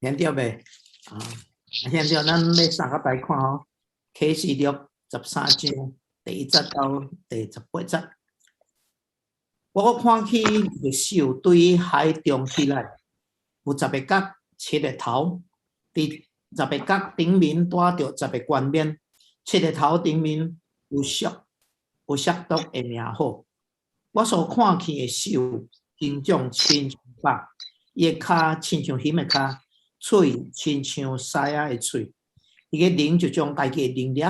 聽著未？啊，聽著，咱欲三個來看吼，啟示錄13章第1節到第18節。我閣看見一个獸對海中起來，有十个角，七个頭。佇十个角頂面戴著十个冠冕，七个頭頂面有褻瀆的名號。我所看見的獸形狀親像豹，伊的跤親像熊的跤，喙親像獅仔的喙。彼个靈就將家己的能力、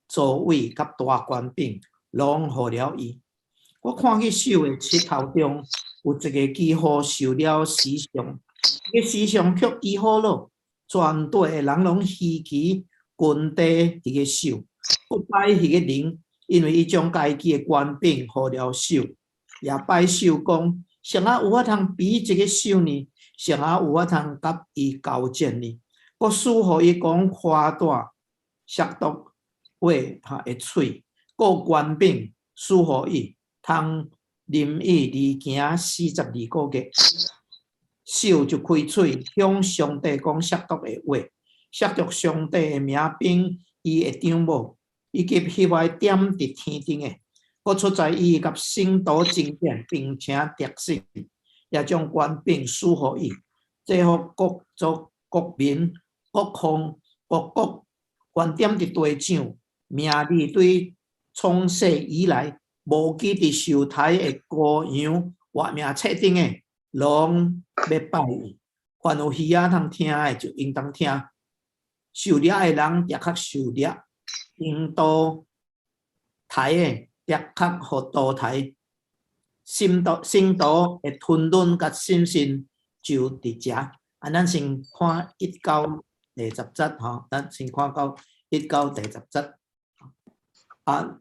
座位佮大權柄攏予了伊。我看見獸的七頭中有一个幾乎受了死傷，彼个死傷卻醫好了。全地的人攏稀奇跪低彼个獸，閣拜彼个靈，因為伊將家己的權柄予了獸，也拜獸講：誰仔有法通比這个獸呢？誰仔有法通佮伊交戰呢？閣賜予伊講誇大褻瀆話的喙，閣權柄賜予伊，通任意而行42個月。獸就開喙向上帝講褻瀆的話，褻瀆上帝的名並伊的帳幕，以及彼位踮佇天頂的，閣出在伊佮聖徒爭戰，並且得勝，也將權柄賜予伊，這予各族、各民、各方、各國，凡踮佇地上，名字對創世以來無記佇受刣的羔羊活名冊頂的，攏欲拜伊。凡有耳仔通聽的，就應當聽。狩獵的人的確狩獵，用刀刣的的確予刀刣。聖徒聖徒的吞忍佮審慎就佇遮。啊，咱先看1到第10節吼，咱先看到1到第10節。啊，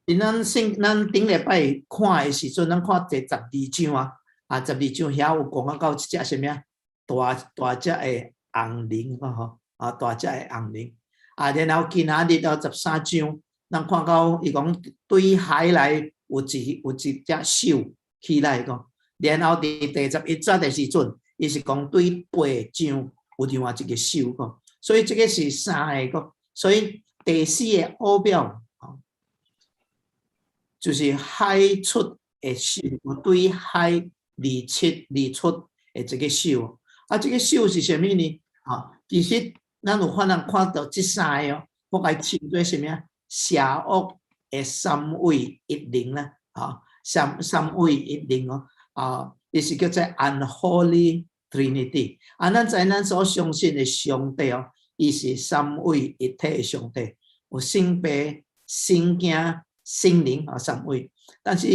佇咱先咱頂禮拜看的時陣，咱看第12章啊，啊，十二章遐有講到一隻啥物啊？大大隻的紅龍吼，啊，大隻的紅龍。啊，然後今仔日到13章，咱看到伊講對海內有一隻獸起來講，然後佇第11節的時陣，伊是講對八章有另外一个獸講，所以這个是三个講，所以第四个奧妙，就是海出的獸，對海而出而出的這个獸，啊，這个獸是啥物呢？啊，其實咱有可能看著這三个哦，我共伊稱做啥物啊？邪惡的三位一靈啦，啊，三位一靈哦，啊，伊是叫做 Unholy Trinity。啊，咱知咱所相信的上帝哦，伊是三位一體的上帝，有聖父、聖囝、聖靈啊，三位。但是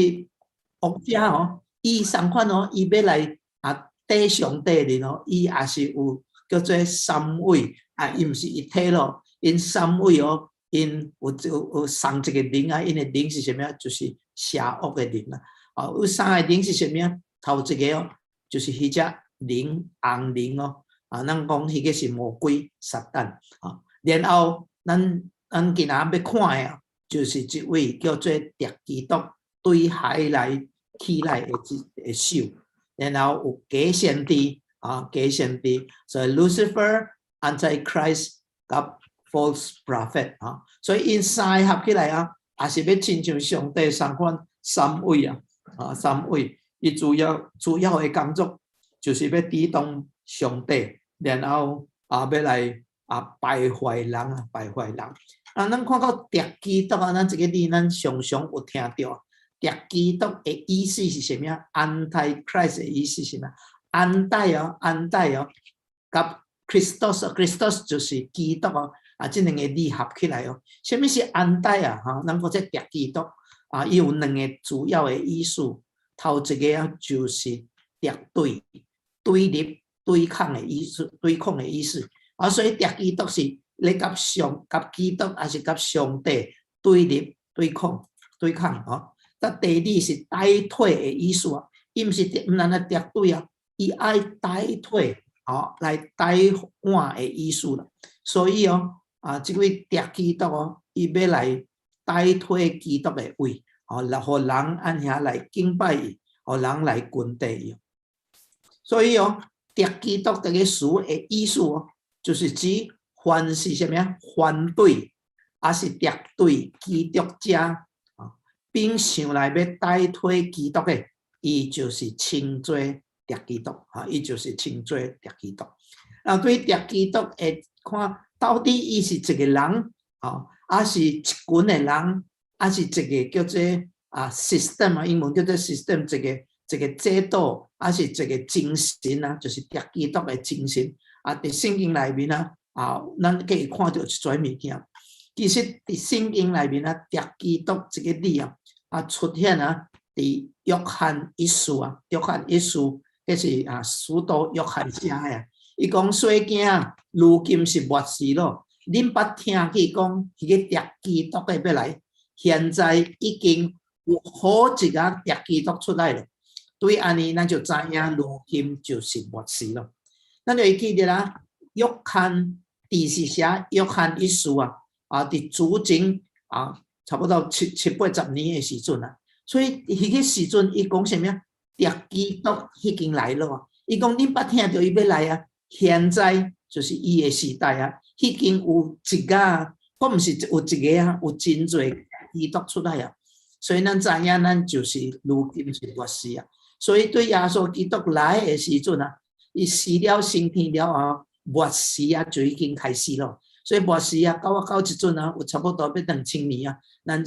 惡者哦，伊仝款哦，伊欲來啊，綴上帝的哦，伊也是有叫做三位啊，伊毋是一體咯，𪜶三位哦，𪜶有送一个靈啊，𪜶的靈是啥物啊？就是邪惡的靈啊。啊，有三个靈是啥物啊？頭一个哦，就是彼隻靈紅靈哦，啊，咱講彼个是魔鬼撒旦啊。然後咱今仔欲看的，就是一位叫做敵基督對海內起來的這个獸，然後有假先知啊，假先知，所以 Lucifer、Antichrist 佮 false prophet 啊，所以𪜶三个合起來啊，也是欲親像上帝仝款三位啊，啊三位，伊主要的工作就是欲抵擋上帝，然後啊欲來啊敗壞人啊，敗壞人。啊，咱看到敵基督啊，咱這个字咱常常有聽著。敵基督的意思是啥物啊？Antichrist 的意思是啥物？Anti 哦，anti 哦，佮 Christos，Christos 就是基督哦。啊，這兩個字合起來哦。啥物是 anti 啊？吼，咱講這敵基督啊，伊有兩個主要的意思。頭一個啊，就是敵對、對立、對抗的意思，對抗的意思。啊，所以敵基督是咧佮上佮基督，抑是佮上帝對立、對抗、對抗吼。啊，第二是代替的意思啊，伊毋是毋但來敵對啊，伊愛代替，吼，來代換的意思啦。所以哦，啊，這位敵基督哦，伊欲來代替基督的位，吼，來予人按遐來敬拜伊，予人來跪低伊。所以哦，敵基督這個詞的意思哦，就是指凡是啥物啊？反對，抑是敵對基督者啊，並想來欲代替基督的，伊就是稱做敵基督，啊，伊就是稱做敵基督。啊，對敵基督的看，到底伊是一個人，啊，抑是一群的人，抑是一個叫做啊 system 啊，英文叫做 system，一個一個制度，抑是一個精神啊，就是敵基督的精神。啊，佇聖經內面啊，啊，咱可以看著一撮物件。其實佇聖經內面啊，敵基督這個字啊，啊出現啊，佇約翰一書啊，約翰一書，彼是啊，使徒約翰寫的啊。伊講細囝，如今是末時咯。恁捌聽見講，彼個敵基督的欲來，現在已經有好幾个敵基督出來了。對按呢，咱就知影如今就是末時咯。咱就會記得啦，約翰佇是寫約翰一書啊，啊，佇主前啊，差不多七七八十年的時陣啊。所以彼個時陣，伊講啥物啊？敵基督已經來了。伊講恁捌聽著伊欲來啊？現在就是伊的時代啊，已經有一個，閣毋是有一個啊，有真濟基督出來啊。所以咱知影，咱就是如今是末時啊。所以對耶穌基督來的時陣啊，伊死了升天了後，末時啊就已經開始咯。所以末時啊，到啊到這陣啊，有差不多欲兩千年啊，咱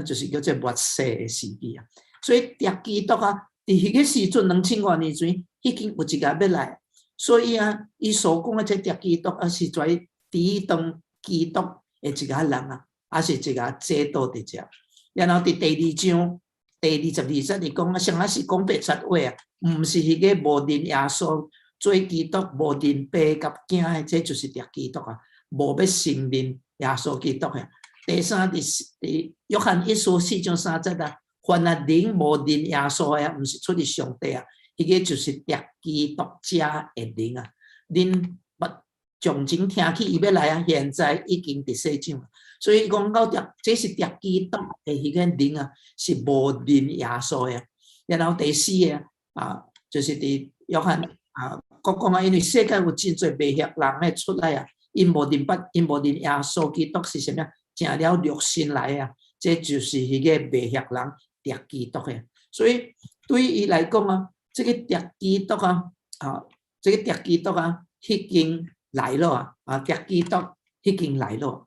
就是叫做末世的時期啊。所以敵基督啊，佇彼個時陣兩千外年前，已經有一個欲來。所以啊，伊所講的這敵基督啊，是在抵擋基督的一個人啊，抑是一个制度佇遮。然後佇第二章第二十二節，伊講啊，啥物是講白賊話啊？毋是彼个無認耶穌做基督，無認爸佮囝的，這就是敵基督啊！無欲承認耶穌基督的。第三，佇佇約翰一書四章三節啊，凡啊靈無認耶穌的，毋是出自上帝啊，彼个就是敵基督者的靈啊！恁捌從前聽起伊欲來啊，現在已經佇世上。所以講到敵，這是敵基督的彼個靈啊，是無認耶穌的。然後第四个啊，就是佇約翰啊，閣講啊，因為世間有真濟迷惑人的出來啊，𪜶無認捌，𪜶無認耶穌基督是啥物？成了肉身來啊，這就是彼個迷惑人敵基督的。所以對伊來講啊，這個敵基督啊，啊，這個敵基督啊，已經來了啊，啊，敵基督已經來了。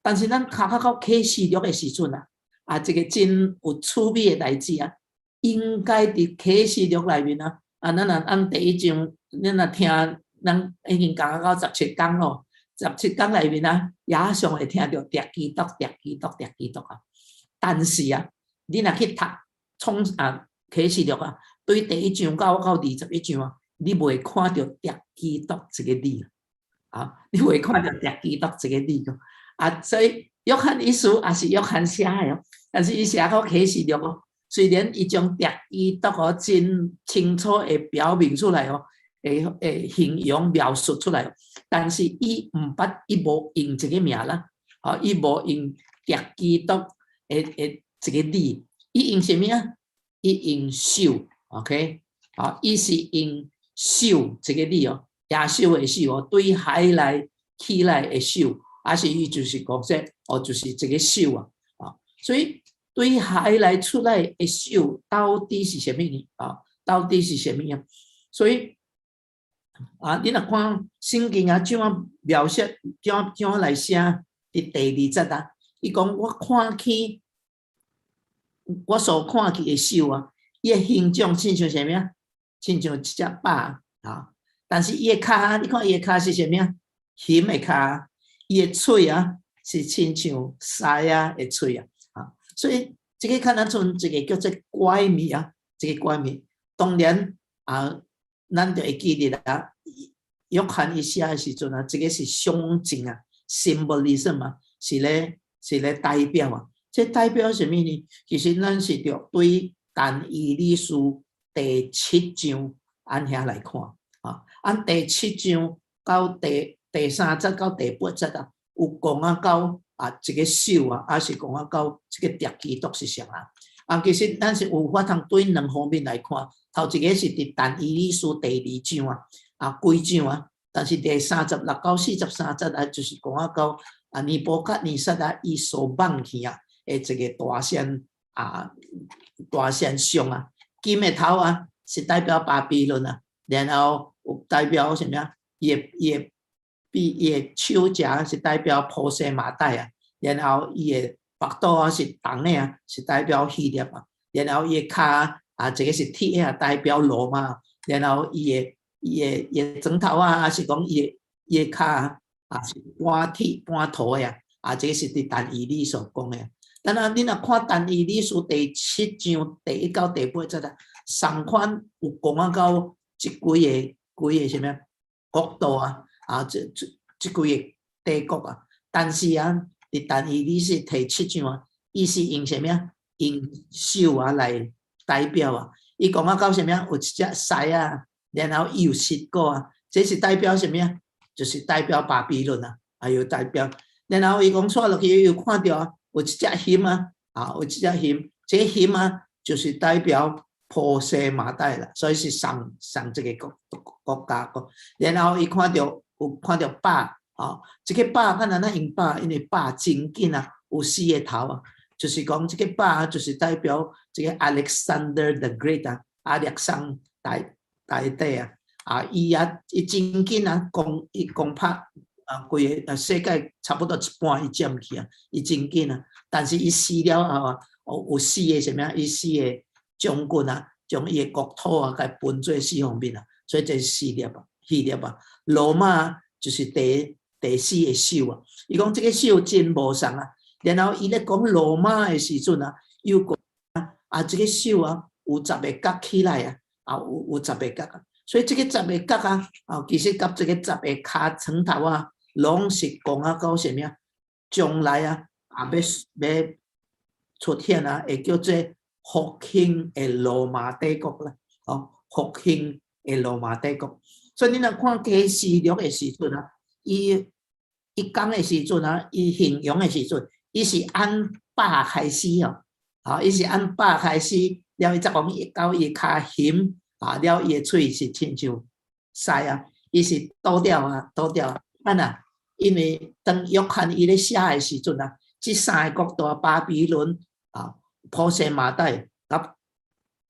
但是咱較較到啟示錄的時陣啊，啊，這個真有趣味的代誌啊，應該佇啟示錄內面啊，啊，咱若按第一章，咱若聽，咱已經講到十七講咯，十七講內面啊，也常會聽著敵基督、敵基督、敵基督啊。但是啊，你若去讀創啊啟示錄啊，對第一章到到二十一章啊，你袂看著敵基督這個字啊，你袂看著敵基督這個字個。啊，所以約翰一書也是約翰寫的哦，但是伊寫到啟示錄哦，雖然伊將敵基督哦真清楚的表明出來哦，會會形容描述出來，但是伊毋捌，伊無用這個名啦，啊，伊無用敵基督的的這個字，伊用啥物啊？伊用獸，OK，啊，伊是用獸這個字哦，野獸的獸哦，對海內起來的獸。抑是伊就是講說，哦，就是這個獸啊，啊，所以對海內出來的獸到底是啥物呢？啊，到底是啥物啊？所以啊，你若看聖經啊，怎樣描述，怎樣怎樣來寫？佇第二節啊，伊講我看見我所看見的獸啊，伊的形狀親像啥物啊？親像一隻豹啊，但是伊的跤，你看伊的跤是啥物啊？熊的跤。伊的喙啊，是親像獅仔的喙啊，啊，所以這個看咱像一個叫做怪物啊，這個怪物，當然啊，咱就會記得啊，約翰伊寫的時陣啊，這個是象徵啊，symbolism 啊，是咧是咧代表啊，這代表啥物呢？其實咱是著對但以理書第七章按遐來看啊，按第七章到第第三節到第八節啊，有講啊到啊這個獸啊，抑是講啊到這個敵基督是啥啊？啊，其實咱是有法通對兩方面來看。頭一個是佇但以理書第二章啊，啊幾章啊，但是第36到43節啊，就是講啊到啊尼布甲尼撒啊，伊所夢去啊，的一個大仙啊大仙像啊，金的頭啊是代表巴比倫啊，然後有代表啥物啊？伊的比伊的手杖是代表波斯瑪代啊，然後伊的腹肚啊是銅的啊，是代表希臘啊，然後伊的跤啊，這個是鐵的啊，代表羅馬，然後伊的枕頭啊，還是講伊的跤啊，是半鐵半土的啊，啊，這個是佇但以理所講的。但啊，你若看但以理書第七章第一到第八節啊，仝款有講啊到這幾個幾個啥物國度啊，啊，這幾個帝國啊，但是啊，佇但以理書第七章啊，伊是用啥物啊？用獸啊來代表啊，伊講啊到啥物啊？有一隻獅啊，然後伊有七角啊，這是代表啥物啊？就是代表巴比倫啊，還有代表，然後伊講煞落去又看著啊，有一隻熊啊，啊，有一隻熊，這熊啊，就是代表波斯瑪代啦，所以是仝仝這個國國家國。然後伊看著有看著豹，啊，這個豹咱按怎用豹？因為豹真緊啊，有四個頭啊，就是講這個豹就是代表這個 Alexander the Great 啊，亞歷山大大帝啊，啊，伊啊，伊真緊啊，攻伊攻拍啊，規个世界差不多一半伊佔去啊，伊真緊啊，但是伊死了後啊，有四個啥物啊？伊四個將軍啊，將伊的國土啊，共分做四方面啊，所以這是四粒啊，希臘啊，羅馬就是第四個獸啊。伊講這個獸真無仝啊，然後伊咧講羅馬的時陣啊，又講啊，這個獸啊有十個角起來啊，啊有十個角啊，所以這個十個角啊，啊其實佮這個十個跤床頭啊，攏是講啊到啥物啊？將來啊啊欲欲出現啊，會叫做復興的羅馬帝國啦，哦，復興的羅馬帝國。所以你若看啟示錄的時陣啊，伊伊講的時陣啊，伊形容的時陣，伊是按豹開始哦，啊，伊是按豹開始，了伊才講伊到伊跤熊啊，了伊的喙是親像獅啊，伊是倒吊啊，倒吊啊，按啊，因為當約翰伊咧寫的時陣啊，這三个國度巴比倫啊、波斯瑪代佮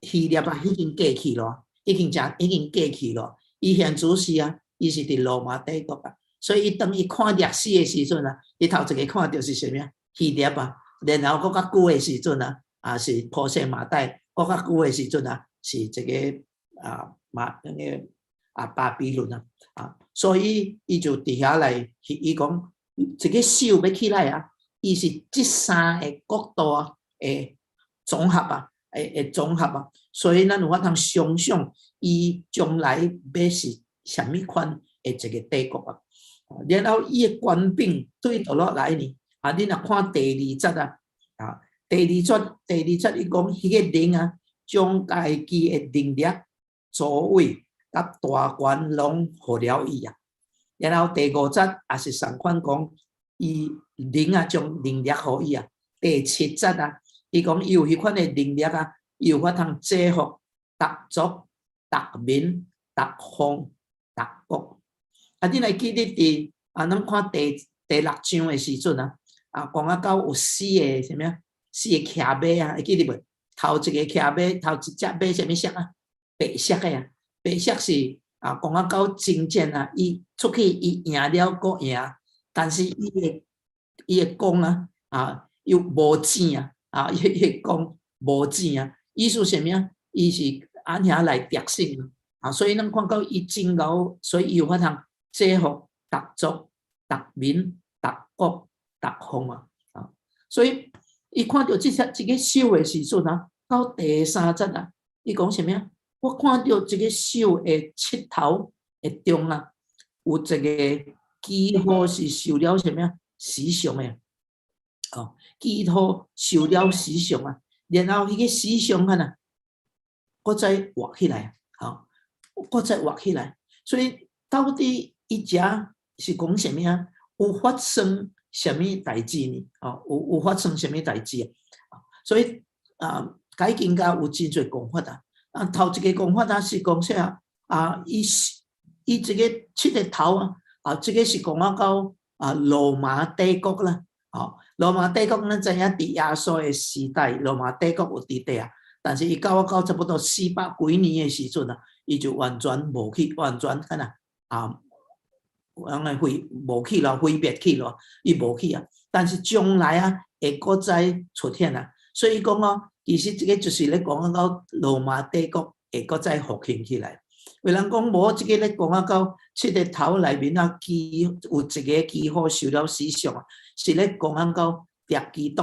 希臘啊，已經過去咯，已經誠已經過去咯。伊現主時啊，伊是佇羅馬帝國啊，所以伊當伊看歷史的時陣啊，伊頭一個看著是啥物啊？希臘啊，然後閣較久的時陣啊，啊是波斯瑪代，閣較久的時陣啊，是這個啊馬那個啊巴比倫啊，啊，所以伊就佇遐來，伊講這個獸欲起來啊，伊是這三個國度啊的綜合啊，會會綜合啊，所以咱有法通想象伊將來欲是啥物款的一個帝國啊。然後伊的權柄對佗落來呢？啊，你若看第二節啊，啊，第二節第二節伊講彼個靈啊，將家己的能力、座位佮大權攏予了伊啊。然後第五節也是仝款講，伊靈啊將能力予伊啊。第七節啊，伊講伊有彼款的能力啊，伊有法通制服逐族、逐民、逐方、逐國。啊，你若記得佇啊，咱看第六章的時陣啊，啊，講啊到有四個啥物啊？四個騎馬啊，會記得無？頭一個騎馬，頭一隻馬啥物色啊？白色的啊，白色是啊，講啊到征戰啊，伊出去伊贏了閣贏，但是伊的弓啊，啊，又無箭啊，啊，伊伊弓無箭啊，意思啥物啊？伊是按遐來得勝啊，所以咱看到伊真𠢕，所以伊有法通制服逐族、逐民、逐國、逐方啊，啊，所以伊看著這隻這个獸的時陣啊，到第三節啊，伊講啥物啊？我看著這个獸的七頭的中啊，有一個幾乎是受了啥物啊？死相的，哦，幾乎受了死相啊，然後彼个死相啊，閣再活起來，吼，閣再活起來，所以到底伊遮是講啥物啊？有發生啥物代誌呢？哦，有發生啥物代誌啊？所以啊，解經家有真濟講法啊。啊，頭一个講法啊是講啥啊？伊是伊這個七个頭啊，啊，這個是講啊到啊羅馬帝國啦。哦，羅馬帝國咱知影佇耶穌的時代，羅馬帝國有佇底啊。但是伊到啊到差不多四百幾年的時陣啊，伊就完全無去，完全敢若啊，人來毀無去咯，毀滅去咯，伊無去啊。但是將來啊，會閣再出現啊。所以講哦，其實這个就是咧講到羅馬帝國會閣再復興起來。有人講無，這个咧講啊到七个頭內面啊，幾有一个幾乎受了死傷啊，是咧講啊到敵基督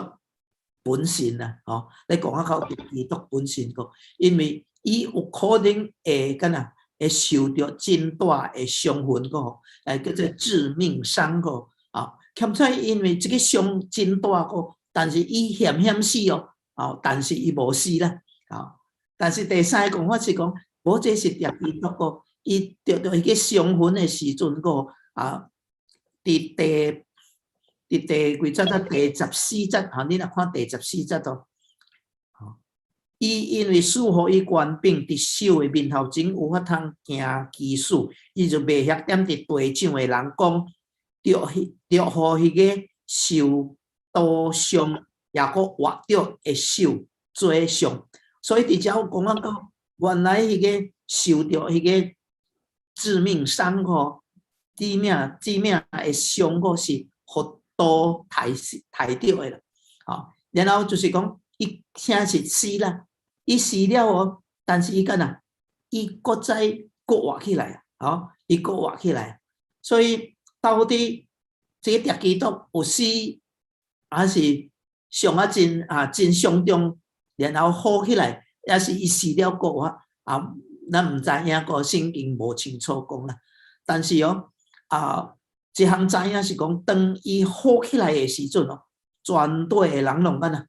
本身啊，吼，咧講啊到敵基督本身個，因為伊有可能會敢若會受著真大的傷痕個，叫做致命傷個，啊，兼且因為這个傷真大個，但是伊險險死哦，哦，但是伊無死啦，啊，但是第三个講法是講，無這是敵基督個，伊得著彼个傷痕的時陣個，啊，佇第幾節啊？第十四節，吼，你若看第十四節哦，伊因為賜予伊權柄，佇獸的面頭前有法通行奇事，伊就迷惑踮佇地上的人講，著著予彼个受刀傷，抑閣活著的獸做像。所以佇遮有講啊講，原來彼个受著彼个致命傷吼，致命的傷個是予刀刣死刣著的啦，吼，然後就是講，伊現是死啦，伊死了哦，但是伊敢若，伊閣再閣活起來，吼，伊閣活起來，所以到底這个敵基督有死，還是傷啊真啊真傷重，然後好起來，抑是伊死了閣活啊？咱毋知影個聖經無清楚講啦。但是哦，啊，一項知影是講，當伊好起來的時陣哦，全地的人攏敢若，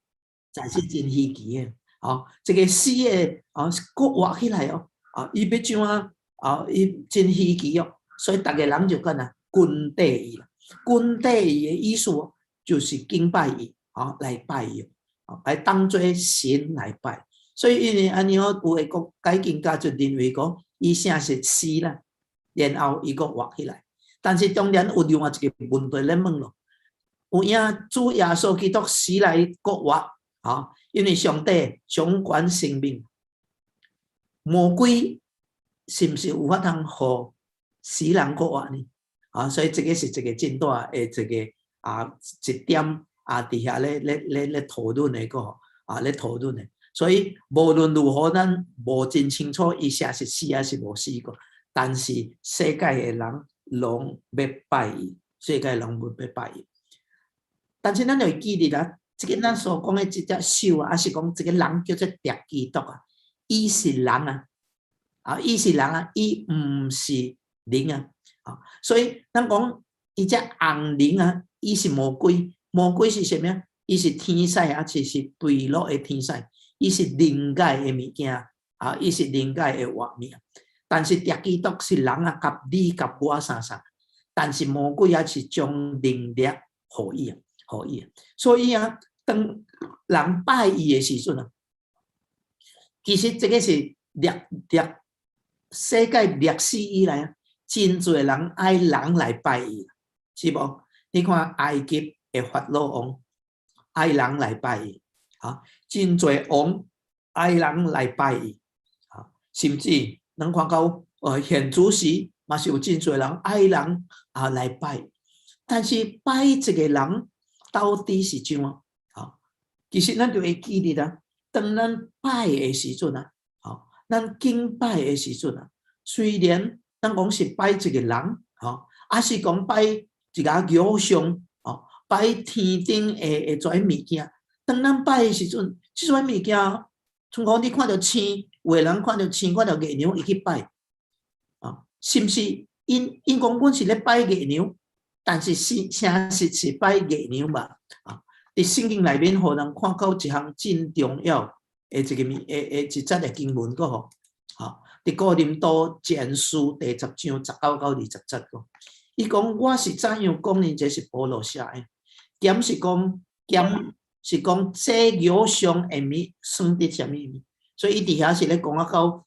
真是真稀奇的，哦，這个死的哦，閣活起來哦，啊，伊欲怎啊？啊，伊真稀奇哦，所以逐个人就敢若跟綴伊啦，跟綴伊的意思哦，就是敬拜伊，哦，來拜伊，哦，來當做神來拜。所以因為按呢哦，有的講解經家就認為講，伊先是死啦，然後伊閣活起來。但是當然有另外一個問題咧問咯，有影主耶穌基督死來閣活，啊，因為上帝掌管生命，魔鬼是毋是有法通予死人閣活呢？啊，所以這个是一個真大的一個啊一點啊，佇遐咧咧咧咧討論的個啊咧討論的。所以無論如何，咱無真清楚伊啥是死抑是無死過，但是世界的人攏欲拜伊，世界攏欲拜伊。但是咱就會記得啦，這个咱所講的這隻獸啊，抑是講這个人叫做敵基督啊，伊是人啊，啊，伊是人啊，伊毋是靈啊，啊，所以咱講伊這紅靈啊，伊是魔鬼，魔鬼是啥物？伊是天使，抑是是墜落的天使？伊是靈界的物件，啊，伊是靈界的活物。但是敵基督是人啊，佮你佮我相像。但是魔鬼也是將能力予伊啊，予伊。所以啊，當人拜伊的時陣啊，其實這个是歷歷世界歷史以來啊，真濟人愛人來拜伊，是無？你看埃及的法老王愛人來拜伊，啊，真濟王愛人來拜伊，啊，甚至咱看到現主時嘛是有真濟人愛人啊來拜，但是拜一个人到底是怎啊？啊，其實咱就會記得啦，當咱拜的時陣啊，吼，咱敬拜的時陣啊，雖然咱講是拜一个人，吼，抑是講拜一个偶像，吼，拜天頂的這物件。當咱拜的時陣，這種物件，像講你看著星，有的人看著星，看著月娘，伊去拜，啊，是毋是？𪜶𪜶講阮是咧拜月娘，但是是誠實是拜月娘嘛？啊，佇聖經內面，予人看到一項真重要的一个物，的的一節的經文閣吼，吼，佇哥林多前書第十章19到20節講，伊講我是怎樣講呢？這是保羅寫的，兼是講兼是講這偶像的物算得啥物？所以伊佇遐是咧講啊到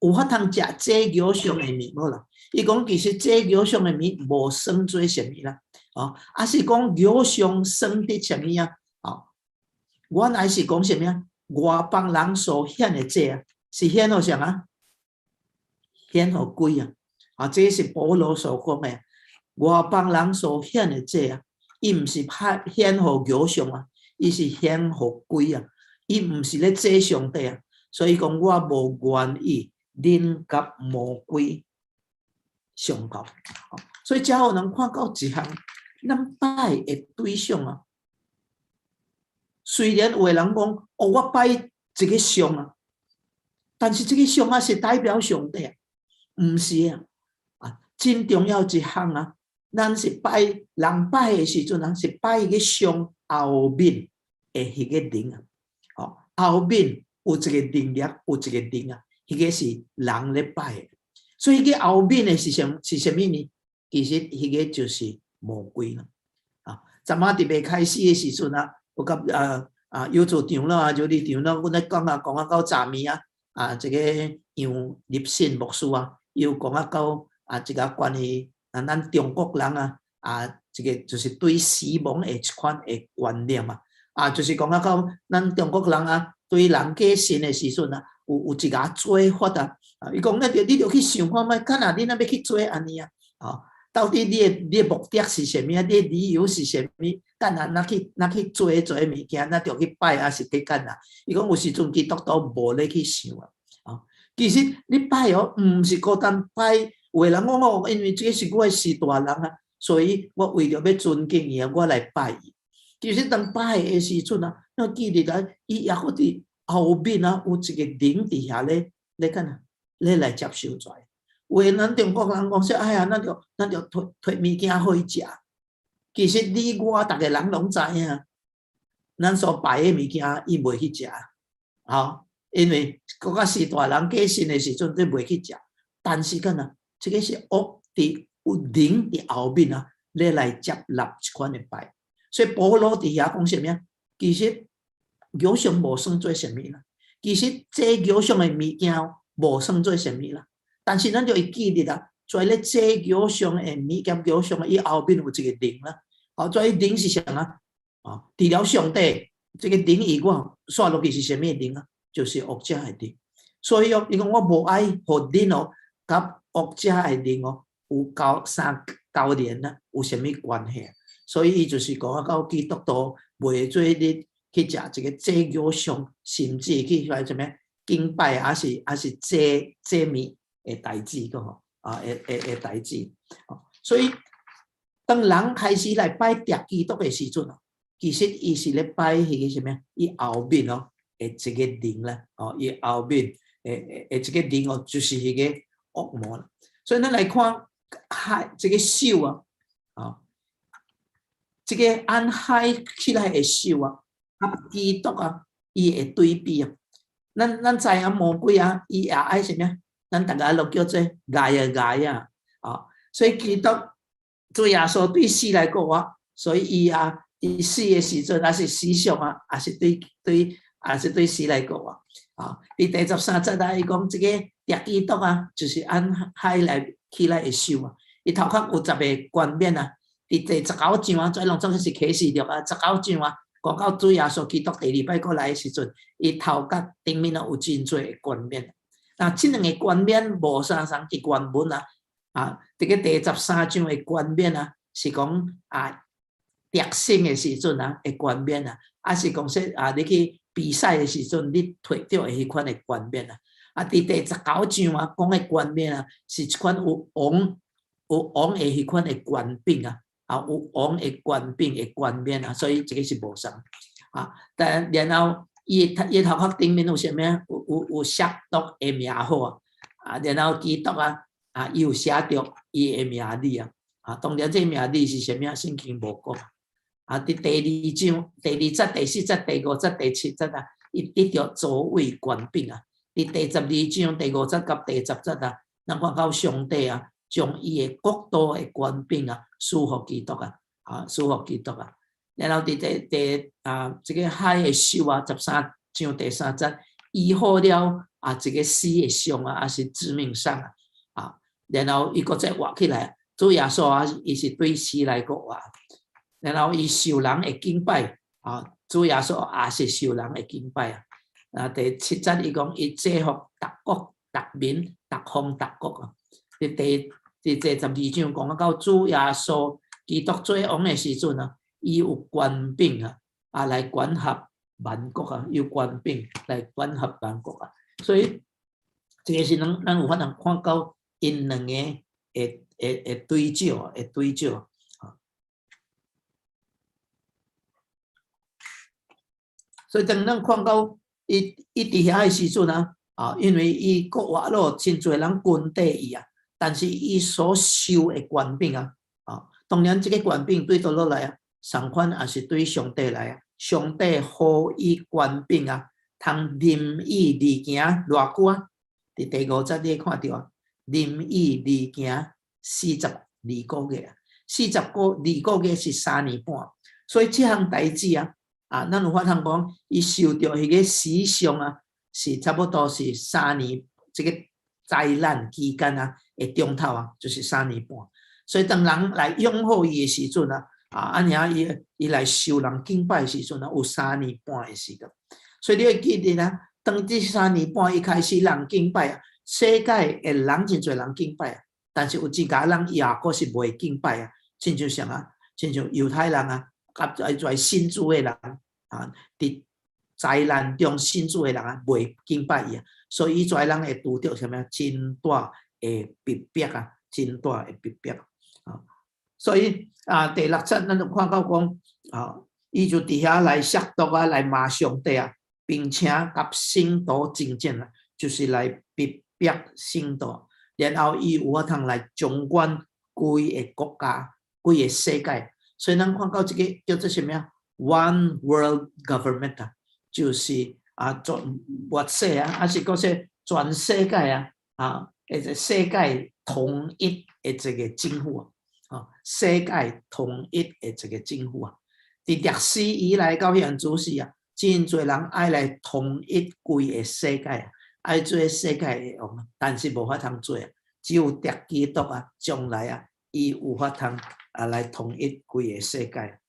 有法通食祭偶像的物無啦？伊講其實祭偶像的物無算做啥物啦，哦，抑是講偶像算得啥物啊？哦，原來是講啥物啊？外邦人所獻的祭啊，是獻予啥啊？獻予鬼啊！啊，這是保羅所講的，外邦人所獻的祭啊，伊毋是派獻予偶像啊，伊是獻予鬼啊，伊毋是咧祭上帝啊，所以講我無願意恁佮魔鬼相交。所以遮予人看到一項，咱拜的對象啊，雖然有的人講，哦，我拜這個像啊，但是這個像啊是代表上帝啊，毋是啊，啊，真重要一項啊，咱是拜人拜的時陣啊，是拜彼個像後面的彼個靈啊，哦，後面有一個能力，有一個靈啊，彼個是人咧拜的，所以彼個後面的是啥是啥物呢？其實彼個就是魔鬼啦。啊，昨晚佇未開始的時陣啊，我佮啊有做長老啊，就你長老，阮咧講啊講啊到昨暝啊，啊這個楊立信牧師啊，又講啊到啊這個關於啊咱中國人啊啊這個就是對死亡的一款的觀念啊，啊就是講啊到咱中國人啊對人過身的時陣啊，有一個做法啊，啊伊講你著你著去想看覓，敢若你若欲去做按呢啊，啊到底你的目的是啥物啊？你的理由是啥物？敢若若去若去做做物件，咱著去拜抑是去幹啊？伊講有時陣基督徒無咧去想啊，啊，其實你拜哦，毋是孤單拜，有的人講哦，因為這個是我的序大人啊，所以我為著欲尊敬伊啊，我來拜伊。其實當拜的時陣啊，你記得來，伊抑閣佇後面啊，有一個靈佇遐咧，咧幹啊，咧來接受出來。有的咱中國人講說，哎呀，咱著提提物件予伊食。其實你我逐个人攏知影，咱所拜的物件，伊袂去食，吼，因為閣較序大人過身的時陣，伊袂去食。但是敢若，這個是惡佇有靈佇後面啊，咧來接納這款的拜。所以保羅佇遐講啥物啊？其實偶像無算做啥物啦，其實這偶像的物件無算做啥物啦。但是咱就會記得啊，在咧祭偶像的物件偶像的伊後面有一個靈啦。哦，這靈是啥啊？哦，除了上帝這個靈以外，煞落去是啥物靈啊？就是惡者的靈。所以哦，伊講我無愛予恁哦，佮惡者的靈哦有交相交連啊，有啥物關係？所以伊就是講啊，到基督徒袂做你去食這個祭偶像，甚至去來啥物敬拜，抑是祭祭物的代誌，個吼啊，的代誌。所以當人開始來拜敵基督的時陣啊，其實伊是咧拜彼個啥物？伊後面哦，的一個靈啦，哦，伊後面的這個靈哦，就是彼個惡魔啦。所以咱來看海這個獸啊，啊，這個按海起來的獸啊，啊，基督啊，伊會對比啊。咱知影魔鬼啊，伊也愛啥物？咱逐家攏叫做𠝹啊𠝹啊，啊，所以基督主耶穌對死來過活，所以伊啊，伊死的時陣，抑是死相啊，也是對對，抑是對死來過活。啊，佇第十三節啊，伊講這個敵基督啊，就是按海來起來的獸啊，伊頭殼有十个冠冕啊，佇第十九章啊，這攏總是啟示錄啊，十九章啊，講到主耶穌基督第二擺過來的時陣，伊頭殼頂面啊有真濟个冠冕。那這兩个冠冕無相仝佇原文啊，啊，這个第十三章的冠冕啊，是講啊得勝的時陣啊的冠冕啊，抑是講說啊，你去比賽的時陣，你提著的彼款的冠冕啊。啊，佇第十九章啊，講的冠冕啊，是一款有王的彼款的權柄啊，啊，有王的權柄的冠冕啊，所以這个是無相啊。但然後伊頭殼頂面有啥物啊？有褻瀆的名號啊！啊，然後基督啊，啊，伊有寫著伊的名字啊！啊，當然這個名字是啥物啊？聖經無講。啊，佇第二章、第二節、第四節、第五節、第七節啊，伊得著座位權柄啊！佇第十二章第五節佮第十節啊，咱看到上帝啊，將伊的國度的權柄啊，賜予基督啊，啊，賜予基督啊。然後佇第第啊，這個海的獸啊，十三章第三節，醫好了啊，這個死的傷啊，抑是致命傷啊，啊，然後伊閣再活起來。主耶穌啊，伊是對死來復活，然後伊受人的敬拜啊，主耶穌也是受人的敬拜啊。啊，第七節伊講伊制服逐國、逐民、逐方、逐國啊。佇第12章講到主耶穌基督做王的時陣啊，伊有權柄啊，啊來管轄萬國啊，有權柄來管轄萬國啊。所以這個是咱有法通看到𪜶兩个的對照，的對照。所以當咱看到伊佇遐的時陣啊，啊，因為伊閣活了，真濟人跟綴伊啊，但是伊所受的權柄啊，啊，當然這个權柄對佗落來啊，仝款也是對上帝來啊，上帝予伊權柄啊，通任意而行偌久啊？佇第五節你會看著啊，任意而行42個月啊，四十個二個月是3年半，所以這項代誌啊。啊，咱有法通講，伊受著彼个死傷啊，是差不多是三年，這个災難期間啊，的中頭啊，就是三年半。所以當人來擁護伊的時陣啊，啊，按呢伊來受人敬拜的時陣啊，有三年半的時間。所以你會記得啊，當這三年半伊開始人敬拜啊，世界的人真濟人敬拜啊，但是有一家人也閣是袂敬拜啊，親像啥啊？親像猶太人啊，佮在信主的人啊，佇災難中信主的人啊，袂敬拜伊啊，所以遮人會拄著啥物真大的逼迫啊，真大的逼迫啊。所以啊，第六節咱就看到講啊，伊就佇遐來褻瀆啊，來罵上帝啊，並且佮聖徒爭戰啊，就是來逼迫聖徒，然後伊有法通來掌管規个國家、規个世界。所以咱看到這个叫做啥物啊？One World Government 啊，就是啊，全末世啊，抑是講說全世界啊，啊，一個世界統一的一个政府啊，啊，世界統一的一个政府啊。佇歷史以來到現此時啊，真濟人愛來統一規个世界啊，愛做世界的王，但是無法通做啊。只有敵基督啊，將來啊，伊有法通啊來統一規个世界。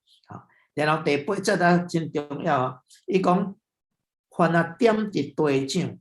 然後第八節啊，真重要啊！伊講，凡啊點佇地上，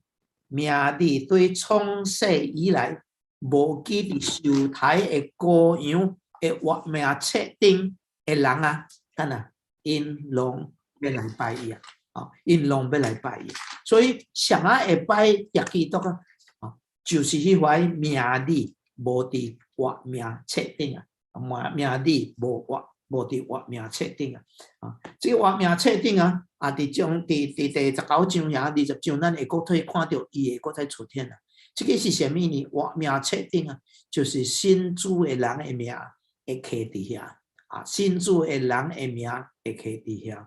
名字對創世以來無記佇受刣的羔羊的活命冊頂的人啊，看啊，𪜶攏欲來拜伊啊！哦，𪜶攏欲來拜伊。所以，誰仔會拜敵基督啊？哦，就是彼塊名字無佇活命冊頂啊，名字無佇活命冊頂啊！啊，這个活命冊頂啊，啊，佇將佇佇第19章遐20章，咱會閣會看著伊會閣再出現啊。這个是啥物呢？活命冊頂啊，就是信主的人的名會刻佇遐啊，信主的人的名會刻佇遐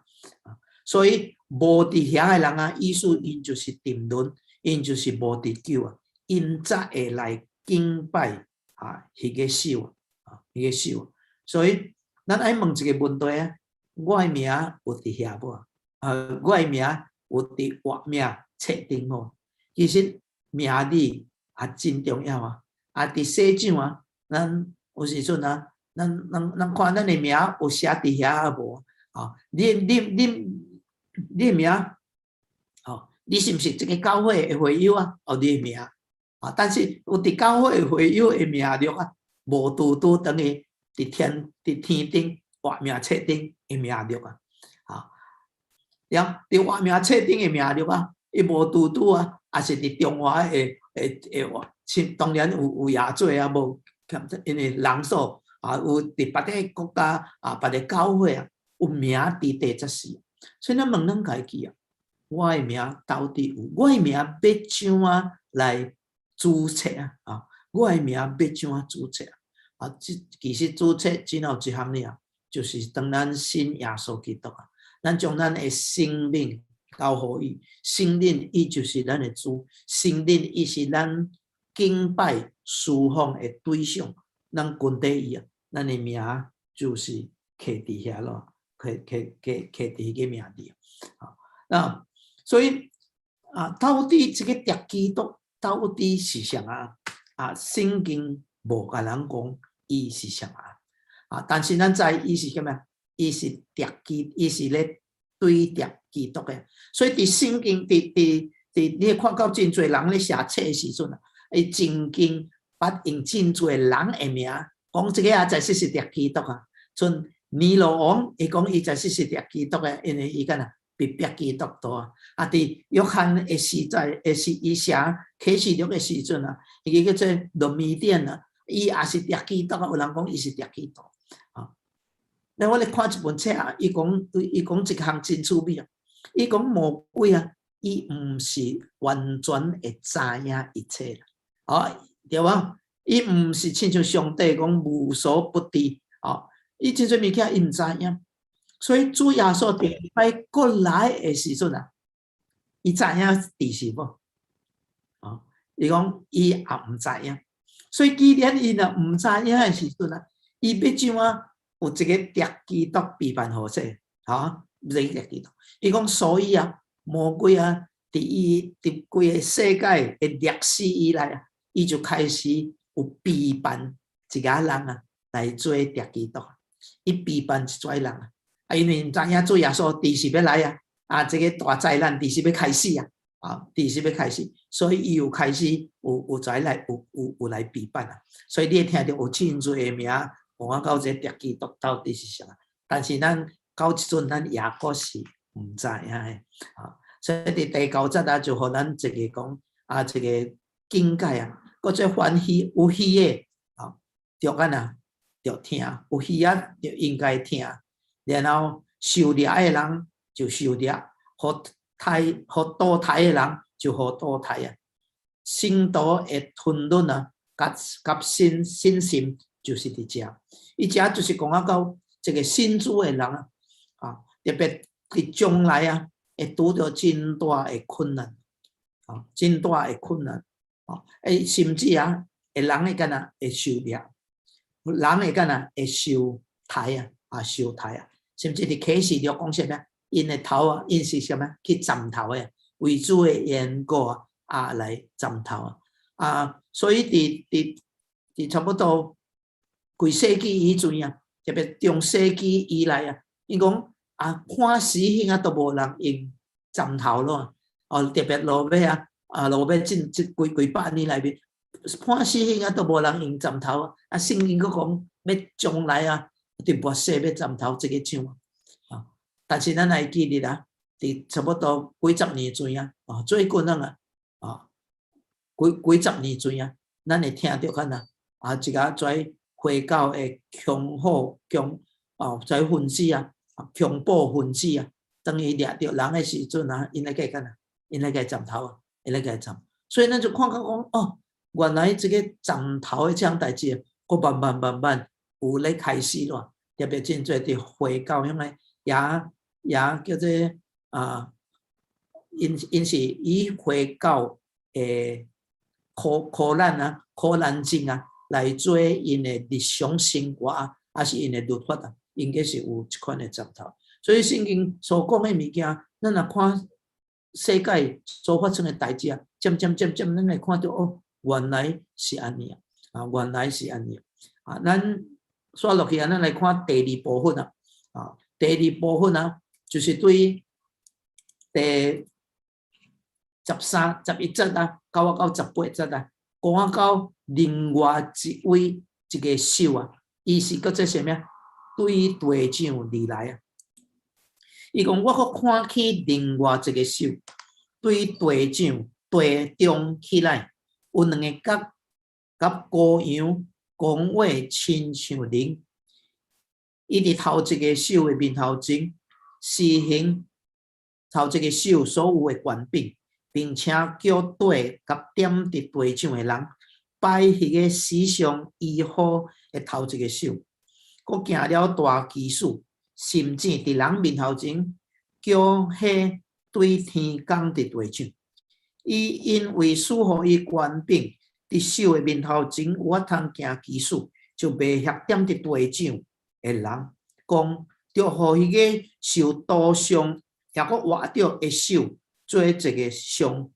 啊。所以無佇遐的人啊，意思𪜶就是沉淪，𪜶就是無得救啊，𪜶才會來敬拜啊，彼个獸啊，彼个獸。所以咱愛問一个問題啊，我的名有佇遐無？啊，我的名有佇活命冊頂無？其實名字也真重要啊！啊，佇洗掌啊，咱有時陣啊，咱看咱的名有寫佇遐啊無？啊，你的名，哦，你是毋是這个教會的會友啊？哦，你的名啊，但是有佇教會會友的名錄啊，無拄拄等於佇天頂活命冊頂的名錄啊，啊，了佇活命冊頂的名錄啊，伊無拄拄啊，抑是佇中華的活，當然有也做啊，無，因為人數啊，有佇別个國家啊，別个教會啊，有名佇第十四，所以咱問咱家己啊，我的名到底有？我的名欲怎樣來註冊啊？啊，我的名欲怎樣註冊啊？啊，這其實註冊只有一項爾，就是當咱信耶穌基督啊，咱將咱的生命交予伊，承認伊就是咱的主，承認伊是咱敬拜侍奉的對象，咱跟綴伊啊，咱的名就是刻佇遐咯，刻佇彼个名字啊。那所以，啊，到底這個敵基督到底是啥啊？啊，聖經無共咱講伊是啥啊？啊，但是咱知伊是啥物？伊是敵基，伊是咧對敵基督的。所以佇聖經佇佇佇，你會看到真濟人咧寫冊的時陣啊，伊曾經捌用真濟人的名，講這個啊，在實是敵基督啊。像尼羅王，伊講伊在實是敵基督的，因為伊敢若被逼基督徒啊。啊，佇約翰的時代，的時伊寫啟示錄的時陣啊，伊叫做羅米典啊，伊也是敵基督啊。有人講伊是敵基督啊。那我咧看一本冊啊，伊講伊講一項真趣味啊。伊講魔鬼啊，伊毋是完全會知影一切啦，哦，對無？伊毋是親像上帝講無所不知，哦，伊真濟物件伊毋知影。所以主耶穌第二擺過來的時陣啊，伊知影佇時無？哦，伊講伊也毋知影。所以既然伊若毋知影的時陣啊，伊欲怎啊有一個敵基督備辦予勢？哈，一個敵基督。伊講所以啊，魔鬼啊，佇伊佇規個世界的歷史以來啊，伊就開始有備辦一个人啊來做敵基督。伊備辦一撮人啊，啊，因為毋知影主耶穌佇時欲來啊，啊，這個大災難佇時欲開始啊，啊，佇時欲開始，所以伊有開始有有在來有有有來備辦啊。所以你會聽著有真濟的名，講啊到這個敵基督到底是啥？但是咱到這陣，咱也閣是毋知影的啊。所以佇第九節啊，就予咱一個講啊，一個警戒啊，閣做凡耳有耳的啊，著按怎著聽，有耳仔就應該聽，然後受掠的人就受掠，予刣予刀刣的人就予刀刣啊。聖徒的吞忍啊，佮佮信信心就是佇遮，伊遮就是講啊到這個信主的人啊，啊，特別佇將來啊，會拄著真大的困難，啊，真大的困難，啊，欸，甚至啊，會人會敢若會受掠，人會敢若會受刣啊，啊，受刣啊，甚至佇啟示錄講啥物？𪜶的頭啊，𪜶是啥物？去斬頭的，為主的緣故啊，啊來斬頭啊，啊，所以佇佇佇差不多幾世紀以前啊，特別中世紀以來啊，𪜶講啊，判死刑啊，都無人用斬頭咯，哦，特別落尾啊，啊落尾這這幾幾百年內面，判死刑啊，都無人用斬頭啊，啊，聖經閣講欲將來啊，佇末世欲斬頭這個像啊，但是咱會記得啊，佇差不多幾十年前啊，哦，最近啊，啊，幾幾十年前啊，咱會聽著看啊，啊，一個跩回教的恐怖恐哦，跩分子啊，恐怖分子啊，當伊掠著人的時陣啊，𪜶來共干啊，𪜶來共斬頭啊，𪜶來共斬，所以咱就看到講哦，原來這個斬頭的這項代誌，閣慢慢慢慢有咧開始咯，特別真濟佇回教遐個也也叫做啊，𪜶𪜶是以回教的苦苦難啊、苦難經啊來做𪜶的日常生活啊，抑是𪜶的律法啊，應該是有這款的斬頭。所以聖經所講的物件，咱若看世界所發生的代誌啊，漸漸漸漸，咱會看著哦，原來是按呢啊，啊，原來是按呢啊。咱煞落去啊，咱來看第二部分啊，啊，第二部分啊，就是對第13、11節啊，到到18節啊，講到另外一位一個獸啊，伊是叫做啥物啊？對地上而來啊！伊講我閣看見另外一個獸對地上地中起來，有兩个角，佮羔羊講話親像人。伊佇頭一个獸的面頭前施行頭一个獸所有的權柄，並且叫地佮踮佇地上的人拜彼个死傷醫好的頭一个獸，閣行了大奇事，甚至佇人面頭前叫彼對天降佇地上。伊因為賜予伊權柄，佇獸的面頭前有法通行奇事，就威嚇踮佇地上的人，講著予彼个受刀傷抑閣活著的獸做一个像，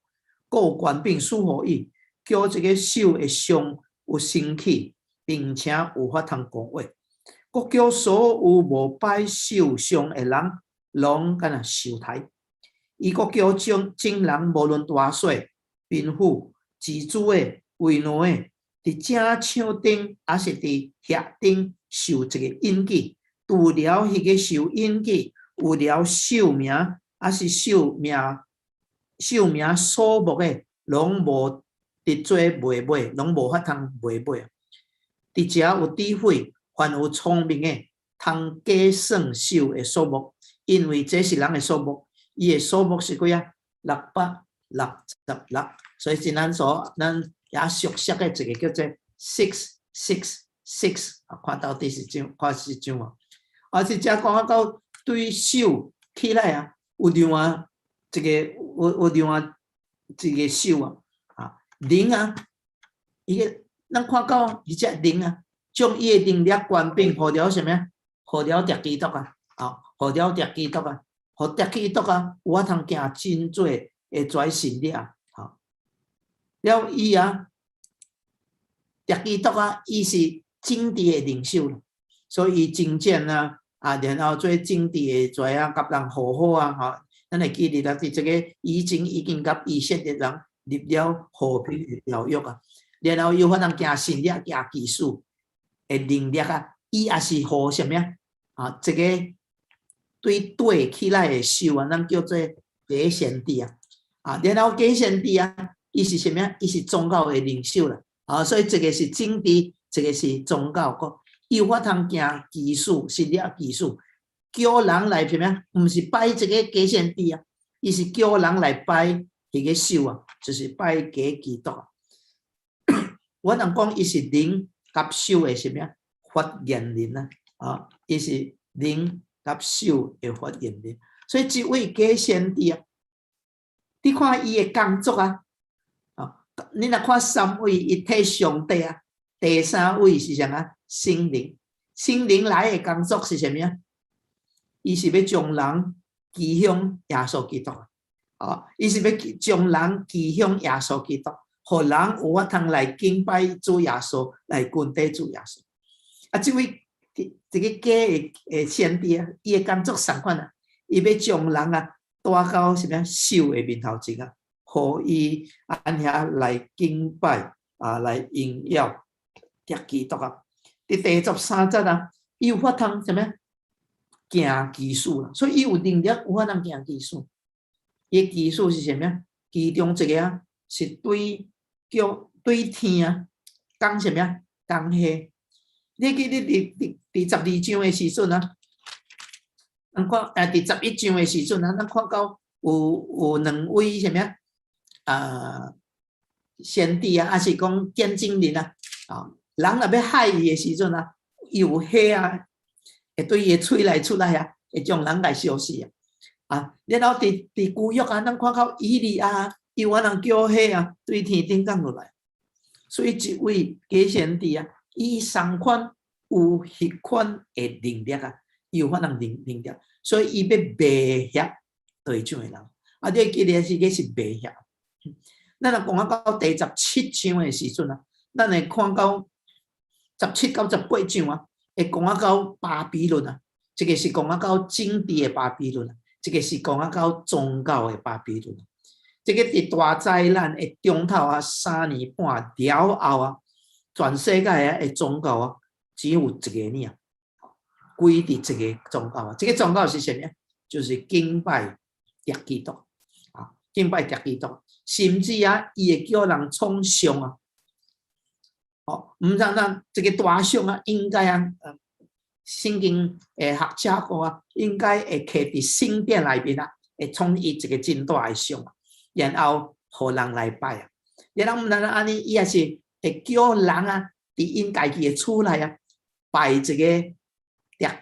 閣有權柄賜予伊，叫這个獸的像有生氣，並且有法通講話。閣叫所有無拜獸像的人，攏敢若受刣。伊閣叫眾眾人無論大細、貧富、自主的、為奴的，佇正手頂抑是佇額頂受一个印記。除了彼个受印記，有了獸名，抑是獸名數目的，攏無得做賣買，攏無法通賣買。佇遮有智慧，凡有聰明的，通計算獸的數目，因為這是人的數目，伊的數目是幾啊？666，所以是咱所咱也熟悉的一个叫做 666，啊，看到底是這樣，看是這樣啊。啊，這遮講啊到對獸起來啊，有另外一個有另外一个獸啊，啊，靈啊，伊个咱看到彼隻靈啊，將伊的能力權柄予了啥物啊？予了敵基督啊，啊，予了敵基督啊，予敵基督啊，有法通行真濟的跩神蹟啊，吼。了伊啊，敵基督啊，伊是政治的領袖，所以伊征戰啊，啊，然後做政治的跩啊，佮人和好啊，吼。咱會記得啦，佇這个以前已經佮以色列人立了和平的條約啊，然後伊有法通行神蹟、行奇事的能力啊，伊也是予啥物啊？啊，這个對對起來的獸啊，咱叫做假先知啊，啊，然後假先知啊，伊是啥物啊？伊是宗教的領袖啦，啊，所以這个是政治，這个是宗教，閣伊有法通行奇事、神蹟奇事，叫人來啥物啊？毋是拜這个假先知啊，伊是叫人來拜彼个獸啊，就是拜假基督啊。我通講伊是靈佮獸的啥物啊？發言人啊，啊，伊是靈佮獸的發言人。所以這位假先知啊，你看伊的工作啊，啊，你若看三位一體上帝啊，第三位是啥啊？聖靈，聖靈來的工作是啥物啊？伊是欲將人歸向耶穌基督啊！伊是欲將人歸向耶穌基督，予人有法通來敬拜主耶穌，來跟綴主耶穌。啊，這位這个假的先知啊，伊的工作仝款啊，伊欲將人啊帶到啥物啊獸的面頭前啊，予伊按遐來敬拜啊，來榮耀敵基督啊。佇第13節啊，伊有法通啥物行奇事啦，所以伊有能力有法通行奇事。伊的奇事是啥物啊？其中一个啊，是對叫對天啊講啥物啊？講話。你記得佇第12章的時陣啊，咱看啊，佇11章的時陣啊，咱看到有兩位啥物啊？啊，先知啊，抑是講見證人啊，啊，人若欲害伊的時陣啊，伊有火啊，會對伊的喙內出來啊，會將人共燒死啊！啊，然後佇舊約啊，咱看到以利亞，伊有法通叫火啊，對天頂降落來。所以這位假先知啊，伊仝款有彼款的能力啊，伊有法通能力，所以伊欲迷惑對象的人。啊，你會記得是這是迷惑。咱若講到第十七章的時陣啊，咱會看到17到18章啊，會講到巴比倫啊，這个是講到政治的巴比倫啊，這个是講到宗教的巴比倫。這个佇大災難的中頭啊，3年半了後啊，全世界啊的宗教啊，只有一个爾，歸佇一个宗教啊。這个宗教是啥物？就是敬拜敵基督啊，敬拜敵基督，甚至啊，伊會叫人創像啊。哦，毋知咱這个大像啊，應該啊，聖經的學者講啊，應該會徛佇聖殿內面啊，會創伊一个真大的像，然後予人來拜啊。然後毋但按呢，伊也是會叫人啊，佇𪜶家己的厝內啊，拜一個敵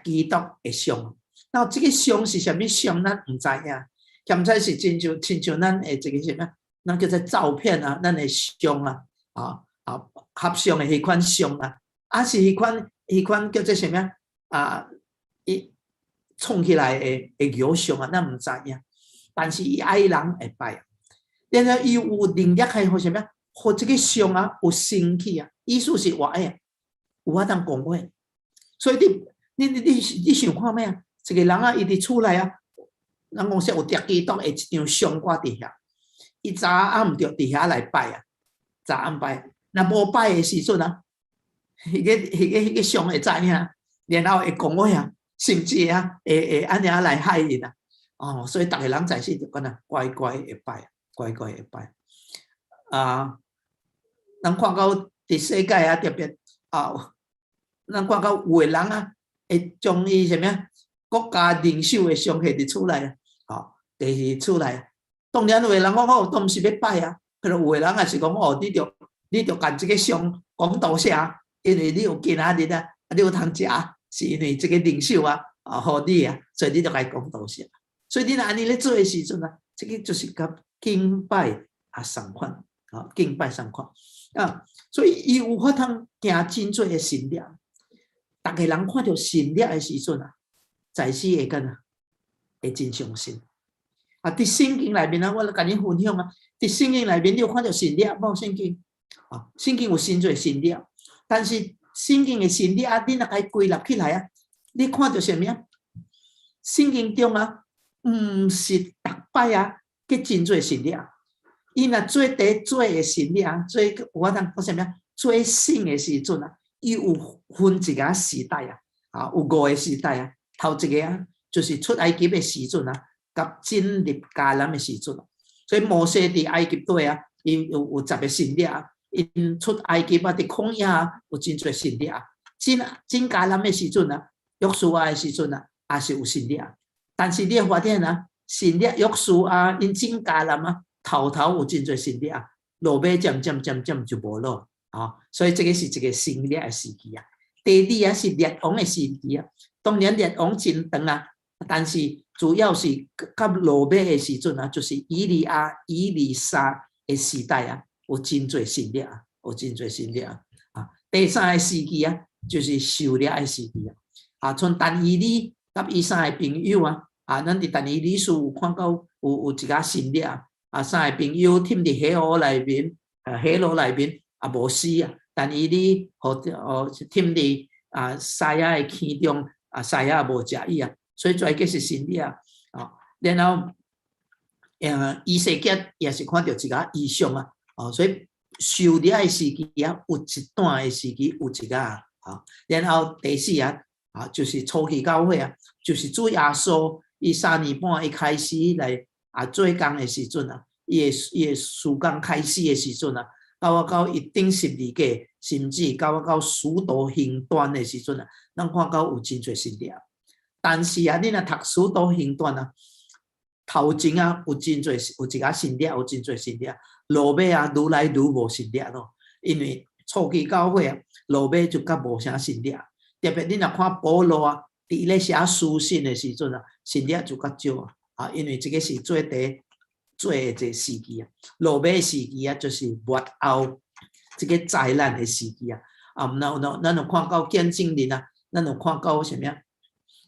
基督的像。那這个像是啥物像，咱毋知影。敢知是親像咱的這个啥物，咱叫做照片啊，咱的相啊，啊啊翕相的彼款相啊，抑是彼款叫做啥物啊？伊創起來的偶像啊，咱毋知影。但是伊愛人會拜。然後伊有能力係予啥物？予這個像啊有生氣啊，意思是活的，有法通講話。所以你想看覓啊？一個人啊，伊佇厝內啊，人講說有敵基督的一張相掛佇遐，伊早暗就佇遐來拜啊，早暗拜。若無拜的時陣啊，彼個像會知影，然後會講話啊，甚至啊，會按呢來害𪜶啊。哦，所以逐个人在時就敢若乖乖會拜，乖乖會拜。啊，咱看到佇世界啊，特別啊，咱看到有的人啊，會將伊啥物啊，國家領袖的像挾佇厝內啊，吼，佇厝內。當然有的人講哦，都毋是欲拜啊，可能有的人也是講哦，你著共這个像講多謝，因為你有今仔日啊，你有通食，是因為這个領袖啊，啊，予你啊，所以你著共伊講多謝。所以你若按呢咧做的時陣啊，這个就是佮敬拜啊相款，啊，敬拜相款啊，所以伊有法通行真濟的神蹟。逐个人看著神蹟的時陣啊，在死會敢若會真相信。啊，佇聖經內面啊，我來共你分享啊。佇聖經內面，你有看著神蹟無？聖經啊，聖經有真濟神蹟，但是聖經的神蹟啊，你若共伊歸納起來啊，你看著啥物啊？聖經中啊，毋是逐擺啊，去真濟神蹟。伊若做佇做的神蹟啊，做有法通講啥物啊？做聖的時陣啊，伊有分一个時代啊，啊，有五個時代啊。頭一个啊，就是出埃及的時陣啊，佮進入迦南的時陣。所以摩西佇埃及地啊，伊有十個神蹟啊。𪜶出埃及啊，佇曠野啊，有真濟神蹟啊。進迦南的時陣啊，約書亞的時陣啊，也是有神蹟。但是你會發現啊，神蹟約書亞𪜶進迦南啊，頭頭有真濟神蹟啊，落尾漸漸漸漸就無咯啊。所以這个是一個神蹟的時期啊。第二啊是列王的時期啊，當然列王真長啊，但是主要是較落尾的時陣啊，就是以利亞、以利沙的時代啊，有真濟神蹟啊，有真濟神蹟啊。啊，第三个時期啊，就是狩獵的時期啊。啊，像但以理佮伊三个朋友啊，啊，咱佇但以理書有看到有一个神蹟啊，啊，三个朋友忝佇火爐內面，啊，火爐內面啊無死啊，但以理予哦忝佇啊獅仔的坑中，啊獅仔無食伊啊，所以這個是神蹟啊，啊，然後以西結也是看著一個異象啊，哦，所以狩獵的時期啊，有一段的時期有一个啊，然後第四啊，啊，就是初期教會啊，就是主耶穌伊3年半伊開始來啊做工的時陣啊，伊的事工開始的時陣啊，到伊釘十字架，甚至到使徒行傳的時陣啊，咱看到有真濟神蹟。但是啊，你若讀使徒行傳啊，頭前啊有真濟有一个神蹟，有真濟神蹟，落尾啊愈來愈無神蹟咯。因為初期教會啊，落尾就較無啥神蹟。特別你若看保羅啊，佇伊咧寫書信的時陣啊，神蹟就較少啊。啊，因為這个是做佇做的這個時期啊，落尾時期啊，就是末後這个災難的時期啊。啊，咱有咱有看到見證人啊，咱有看到啥物啊？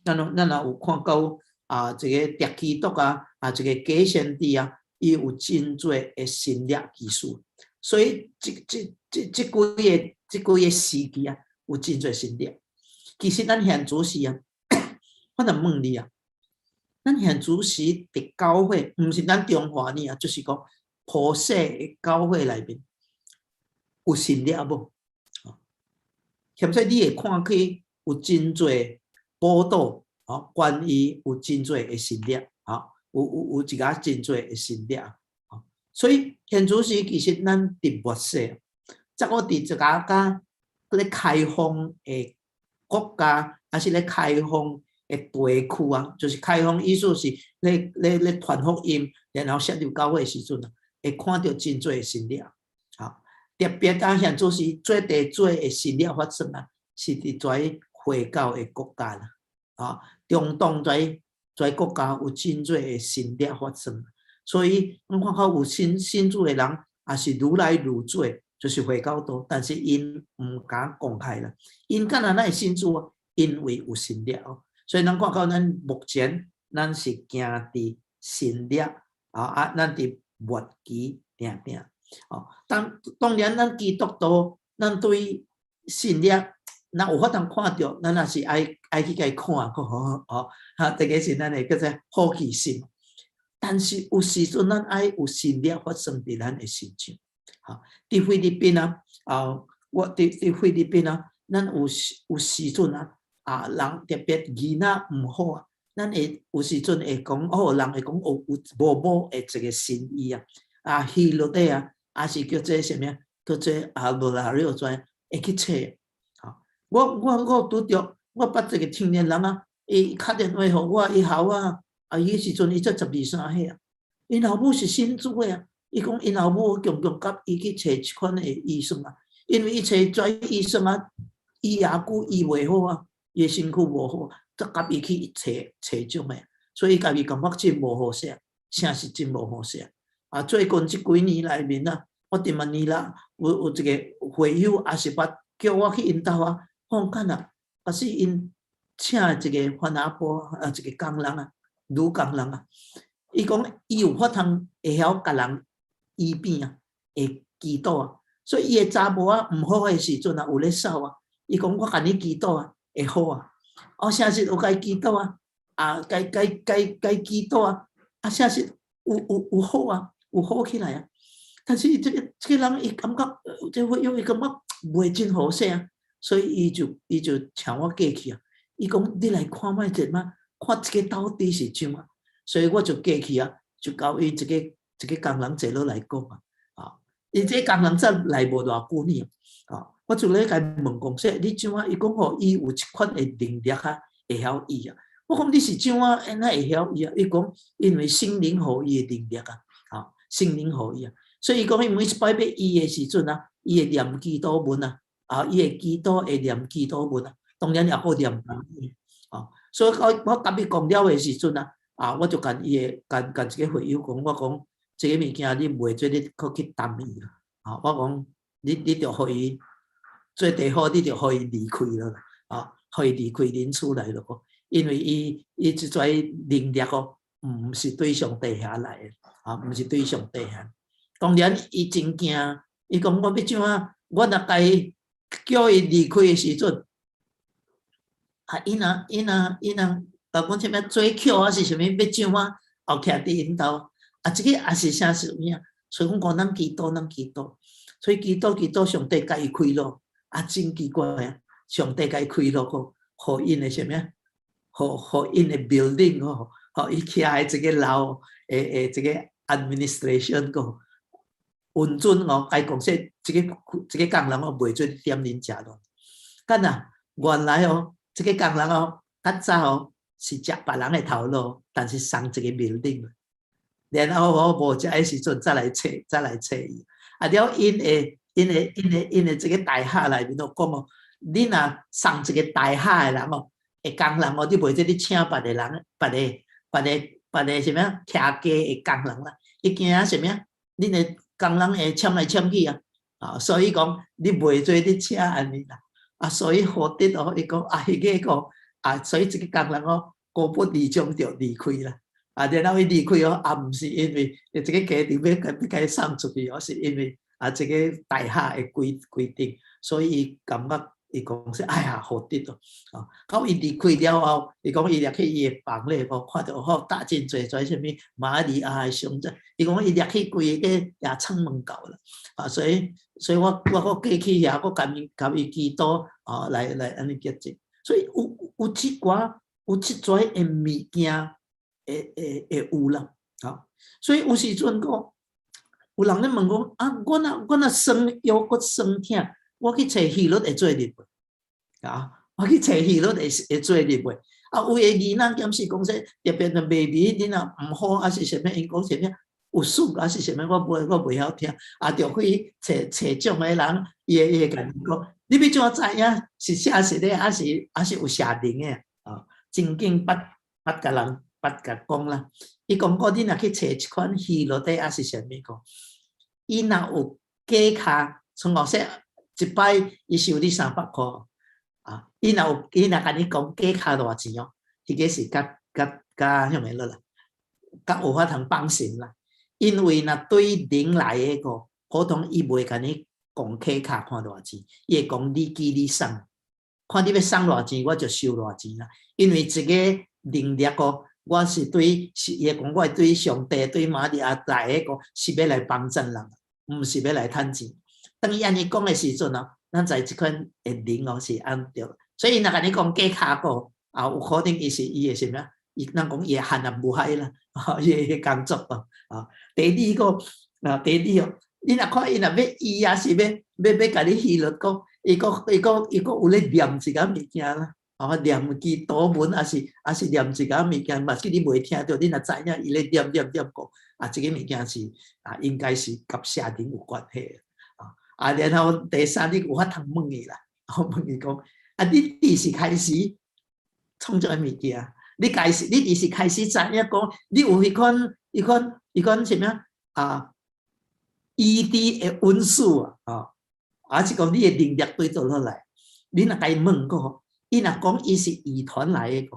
咱若有看到啊，這个敵基督啊，啊，這个假先知啊，伊有真濟的神蹟奇事，所以這幾個時期啊，有真濟神蹟。其實咱現主時啊，我著問你啊，咱現主時佇教會，毋是咱中華呢啊，就是講普世的教會內面有神蹟無？現在你會看去有真濟報道，哦，關於有真濟的神蹟，吼，有一寡真濟的神蹟，所以現主時其實咱佇末世，則閣佇一个較咧開放的國家，抑是咧開放的地區啊，就是開放意思是咧傳福音，然後設立教會的時陣啊，會看著真濟的神蹟，啊，特別啊，現主時最濟做的神蹟發生啊，是佇遮回教的國家啦，啊，中東遮國家有真濟的神蹟發生，所以阮看到有信主的人，也是愈來愈濟，就是回教徒，但是𪜶毋敢公開啦。𪜶敢若咱會信主啊？因為有神蹟哦。所以咱看到咱目前咱是行佇神力啊啊，咱佇末期定定哦。當當然，咱基督徒，咱對神力，咱有法通看著，咱也是愛愛去共伊看看吼吼，哈，這个是咱的叫做好奇心。但是有時陣咱愛有神力發生佇咱的身上。哈，佇菲律賓啊，啊，我佇佇菲律賓啊，咱有時有時陣啊，啊，人特別囡仔毋好啊，咱會有時陣會講哦，人會講哦，有無母的一個神醫啊，啊，希律的啊，還是叫做啥物啊？叫做啊，無啦，你有知會去揣。我我我拄著，我捌一個青年人啊，伊敲電話予我，伊睺啊，啊，伊彼時陣伊才十二三歲啊，𪜶老母是信主的啊，伊講𪜶老母強強佮伊去揣這款的醫生啊，因為伊揣這醫生啊，醫也久醫袂好啊，伊的身軀無好，才共伊去揣揣種的，所以伊家己感覺真無好勢，誠是真無好勢。啊，最近這幾年內面啊，我佇馬尼拉有有一個會友也是捌叫我去𪜶兜啊。我講啊，可是𪜶請一個番阿婆啊，一個工人啊，女工人啊，伊講伊有法通會曉共人醫病啊，會祈禱啊，所以伊的查某仔毋好的時陣啊，有咧掃啊，伊講我共你祈禱啊，會好啊。我誠實有共伊祈禱啊，啊，共共共共祈禱啊，啊，誠實有有有好啊，有好起來啊。但是這个這个人伊感覺，這會因為感覺袂真好勢啊。所以伊就伊就請我過去啊！伊講你來看覓者嘛，看這個到底是怎啊？所以我就過去啊，就交伊一個一個工人坐落來講啊！啊，伊這個工人才來無偌久呢啊！我就咧共伊問講說，你怎啊？伊講吼，伊有一款的能力啊，會曉醫啊！我講你是怎啊？按怎會曉醫啊？伊講因為聖靈予伊的能力啊！啊，聖靈予伊啊！所以伊講伊每一擺要醫的時陣啊，伊會念祈禱文啊。啊！伊會祈禱，會念祈禱文啊，當然也好念啊。所以我我共伊講了的時陣啊，啊，我就共伊的共共一個會友講，我講這个物件你袂做，你閣去耽伊啦。啊，我講你你著予伊做得好，你著予伊離開了啊，予伊離開恁厝內咯。因為伊伊這跩能力哦，毋是對上帝遐來的，啊，毋是對上帝遐。當然伊真驚，伊講我欲怎啊？我若共伊叫伊離開的時陣，啊，伊若伊若伊若共講啥物做巧還是啥物欲怎啊？後徛佇𪜶兜，啊，這個也是啥事物啊？所以講講咱祈禱，咱祈禱，所以祈禱祈禱，上帝共伊開路，啊，真奇怪啊！上帝共伊開路個，予𪜶的啥物啊？予予𪜶的 building 吼，予伊徛的這個樓，的的這個 administration 個。允准哦，共伊講說，這个這个工人哦，袂准點恁食咯。干啊，原來哦，這个工人哦，較早哦是食別人的頭路，但是送一个 building。然後我無食的時陣，再來揣，再來揣伊。啊，了𪜶的𪜶的𪜶的𪜶的這个大廈內面哦講哦，你若送一个大廈的人哦，的工人哦，你袂做你請別个人，別个別个別个啥物啊？徛家的工人啦，伊驚啥物啊？恁的工人會搶來搶去啊！啊，所以講你袂做你請按呢啦。啊，所以好得哦，伊講啊，彼個啊，所以這個工人哦，孤不離終就離開啦。啊，然後伊離開哦，也毋是因為這个家庭欲欲共伊送出去，而是因為啊，這個大廈的規規定，所以伊感覺伊講說，哎呀，好得哦。啊，到伊離開了後，伊講伊入去伊的房咧，哦，看著好搭真濟跩啥物瑪利亞的像這，伊講伊入去規個也窗門到啦。啊，所以，所以我我閣過去遐，閣共伊共伊祈禱，啊，來來按呢潔淨。所以有有這寡有這跩的物件會會會有啦。啊，所以有時陣講，有人咧問講，啊，我若我若酸腰骨酸疼，我去揣希律會做得袂？啊，我去揣希律會會做得袂？啊，有的囡仔敢是講說，特別的 baby 囡仔毋好，還是啥物？𪜶講啥物？有術還是啥物？我袂我袂曉聽。啊，著去揣揣種的人，伊會伊會共你講，你欲怎知影是寫實的，還是還是有邪靈的？啊，曾經捌捌共人捌共講啦。伊講過，你若去揣一款希律的，還是啥物講？伊若有假跤，像講說一擺伊收你三百箍，啊，伊若有伊若共你講假跤偌錢哦，彼個是較較較啥物落啦？較有法通放心啦。因為若對靈來的個，普通伊袂共你講起卡看偌錢，伊會講你記你送，看你欲送偌錢，我就收偌錢啦。因為這個能力個，我是對，是伊會講我對上帝對瑪利亞來的個，是欲來幫贊人，毋是欲來趁錢。當伊按呢講的時陣哦，咱知這款的靈哦是按著，所以若共你講假跤個，啊有可能伊是伊的啥物？伊咱講伊的行業無害啦，伊的工作哦。啊，第二個啊，第二哦，你若看伊若欲醫啊，是欲欲欲共你娛樂講，伊閣伊閣伊閣有咧念一個物件啦，哦，念祈禱文，抑是抑是念一個物件，嘛是你袂聽著，你若知影伊咧念念念講，啊，這個物件是啊，應該是佮邪靈有關係啊。啊，然後第三，你有法通問伊啦，我問伊講，啊，你佇時開始創這個物件？你開始，你佇時開始知影講，你有彼款、彼款、彼款啥物啊？醫治的恩賜啊，哦，還是講你的能力對佗落來？你若共伊問過，伊若講伊是異團來的個，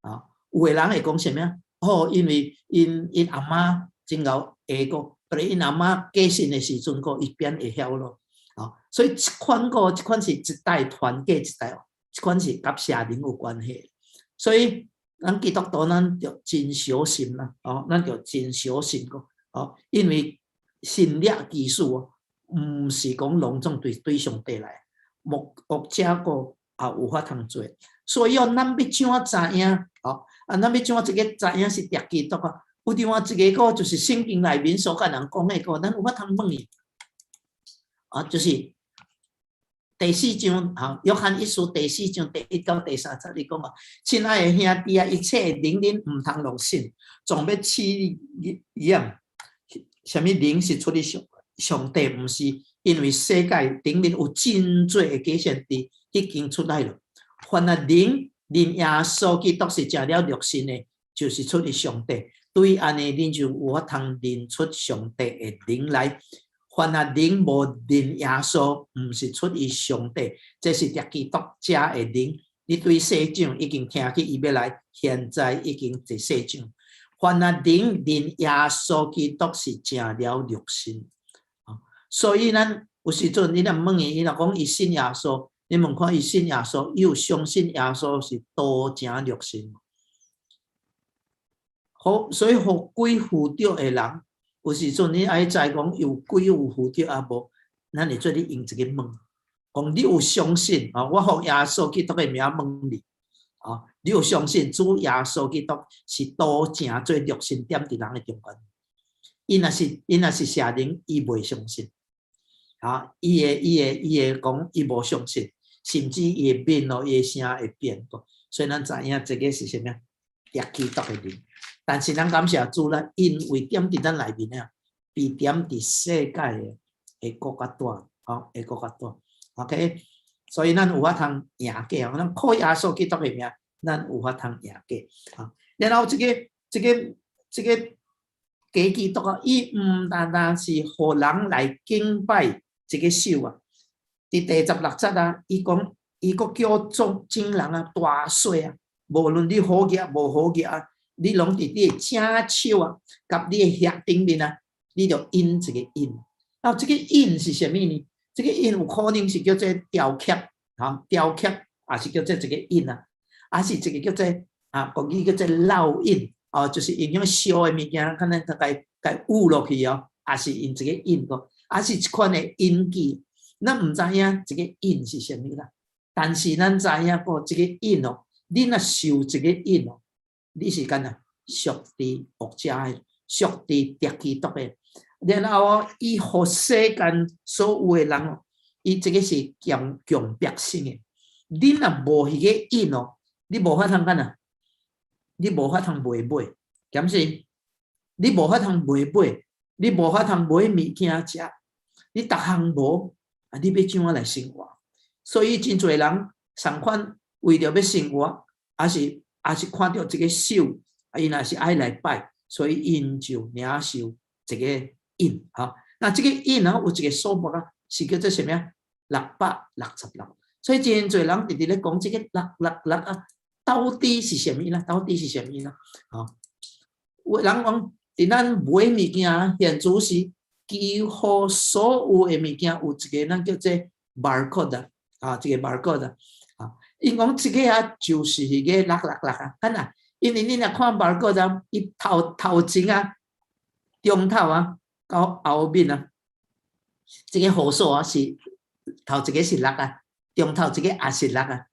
啊，有的人會講啥物？哦，因為𪜶𪜶阿媽真𠢕下個，後來𪜶阿媽過身的時陣個，伊變會曉咯，啊，所以這款個，這款是一代傳過一代哦，這款是佮邪靈有關係，所以咱基督徒咱著真小心啦，哦，咱著真小心個，哦，因為神蹟奇事哦，毋是講攏總對對上帝來，莫惡者個也有法通做，所以哦，咱欲怎知影？哦，啊，咱欲怎這個知影是敵基督啊？有另外一個個就是聖經內面所共人講的個，咱有法通問伊，啊，就是第四章，哈，約翰一書第四章第一到第三節，伊講啊，親愛的兄弟啊，一切靈恁毋通攏信，總欲試驗，啥物靈是出於上上帝，毋是因為世界頂面有真濟的假先知已經出來了。凡若靈認耶穌基督是成了肉身的，就是出於上帝。對按呢，恁就有法通認出上帝的靈來。凡若靈無認耶穌，毋是出於上帝，這是敵基督者的靈。你對世上已經聽去，伊欲來，現在已經佇世上。凡若靈認耶穌基督是成了肉身，所以咱有時陣你若問伊，伊若講伊信耶穌，你問看伊信耶穌，伊有相信耶穌是道成肉身。好，所以予鬼附著的人，有時陣你愛知講有鬼有附著抑無，咱會做你用一個問，講你有相信啊？我奉耶穌基督的名問你，啊，你有相信主耶穌基督是道成做肉身踮佇人的中間？伊若是邪靈，伊袂相信，啊，伊會伊會伊會講伊無相信，甚至伊的面哦，伊的聲會變，所以咱知影這個是啥物？敵基督的靈。但是咱感謝主啦，因為踮佇咱內面啊，比踮佇世界的會閣較大，吼，會閣較大。OK，所以咱有法通贏過，咱靠耶穌基督的名，咱有法通贏過。啊，然後這個這個這個假基督啊，伊毋單單是予人來敬拜這個獸啊，佇第十六節啊，伊講伊閣叫眾眾人啊，大細啊，無論你好額無好額啊，你攏佇你的正手啊，佮你的額頂面啊，你著印一個印。啊，這個印是啥物呢？這個印有可能是叫做雕刻，哈，雕刻，抑是叫做一個印啊，抑是一個叫做啊，國語叫做烙印，哦，就是用種燒的物件，可能共共捂落去哦，抑是用一個印個，抑是一款的印記。咱毋知影這個印是啥物啦，但是咱知影講這個印哦，你若受這個印哦，你是敢若屬佇惡者的，屬佇敵基督的。然後哦，伊予世間所有的人哦，伊這個是強強迫性的。你若無彼個印哦，你無法通敢若，你無法通賣買，敢是？你無法通賣買，你無法通買物件食，你逐項無，啊，你欲怎啊來生活？所以真濟人仝款為著欲生活，抑是抑是看著這個獸，啊，𪜶若是愛來拜，所以𪜶就領受這個印，哈。那這個印啊，有一個數目啊，是叫做啥物啊？666。所以真濟人直直咧講這個六六六啊，到底是啥物啦？到底是啥物啦？吼，有人講，佇咱買物件，現主是幾乎所有的物件有一個咱叫做 barcode 啊，啊，這個 barcode 啊，啊，𪜶講這個啊，就是彼個六六六啊，敢若，因為你若看 barcode 啊，伊頭頭前啊、中頭啊、到後面啊，這個號數啊是頭一個是六啊，中頭一個也是六啊，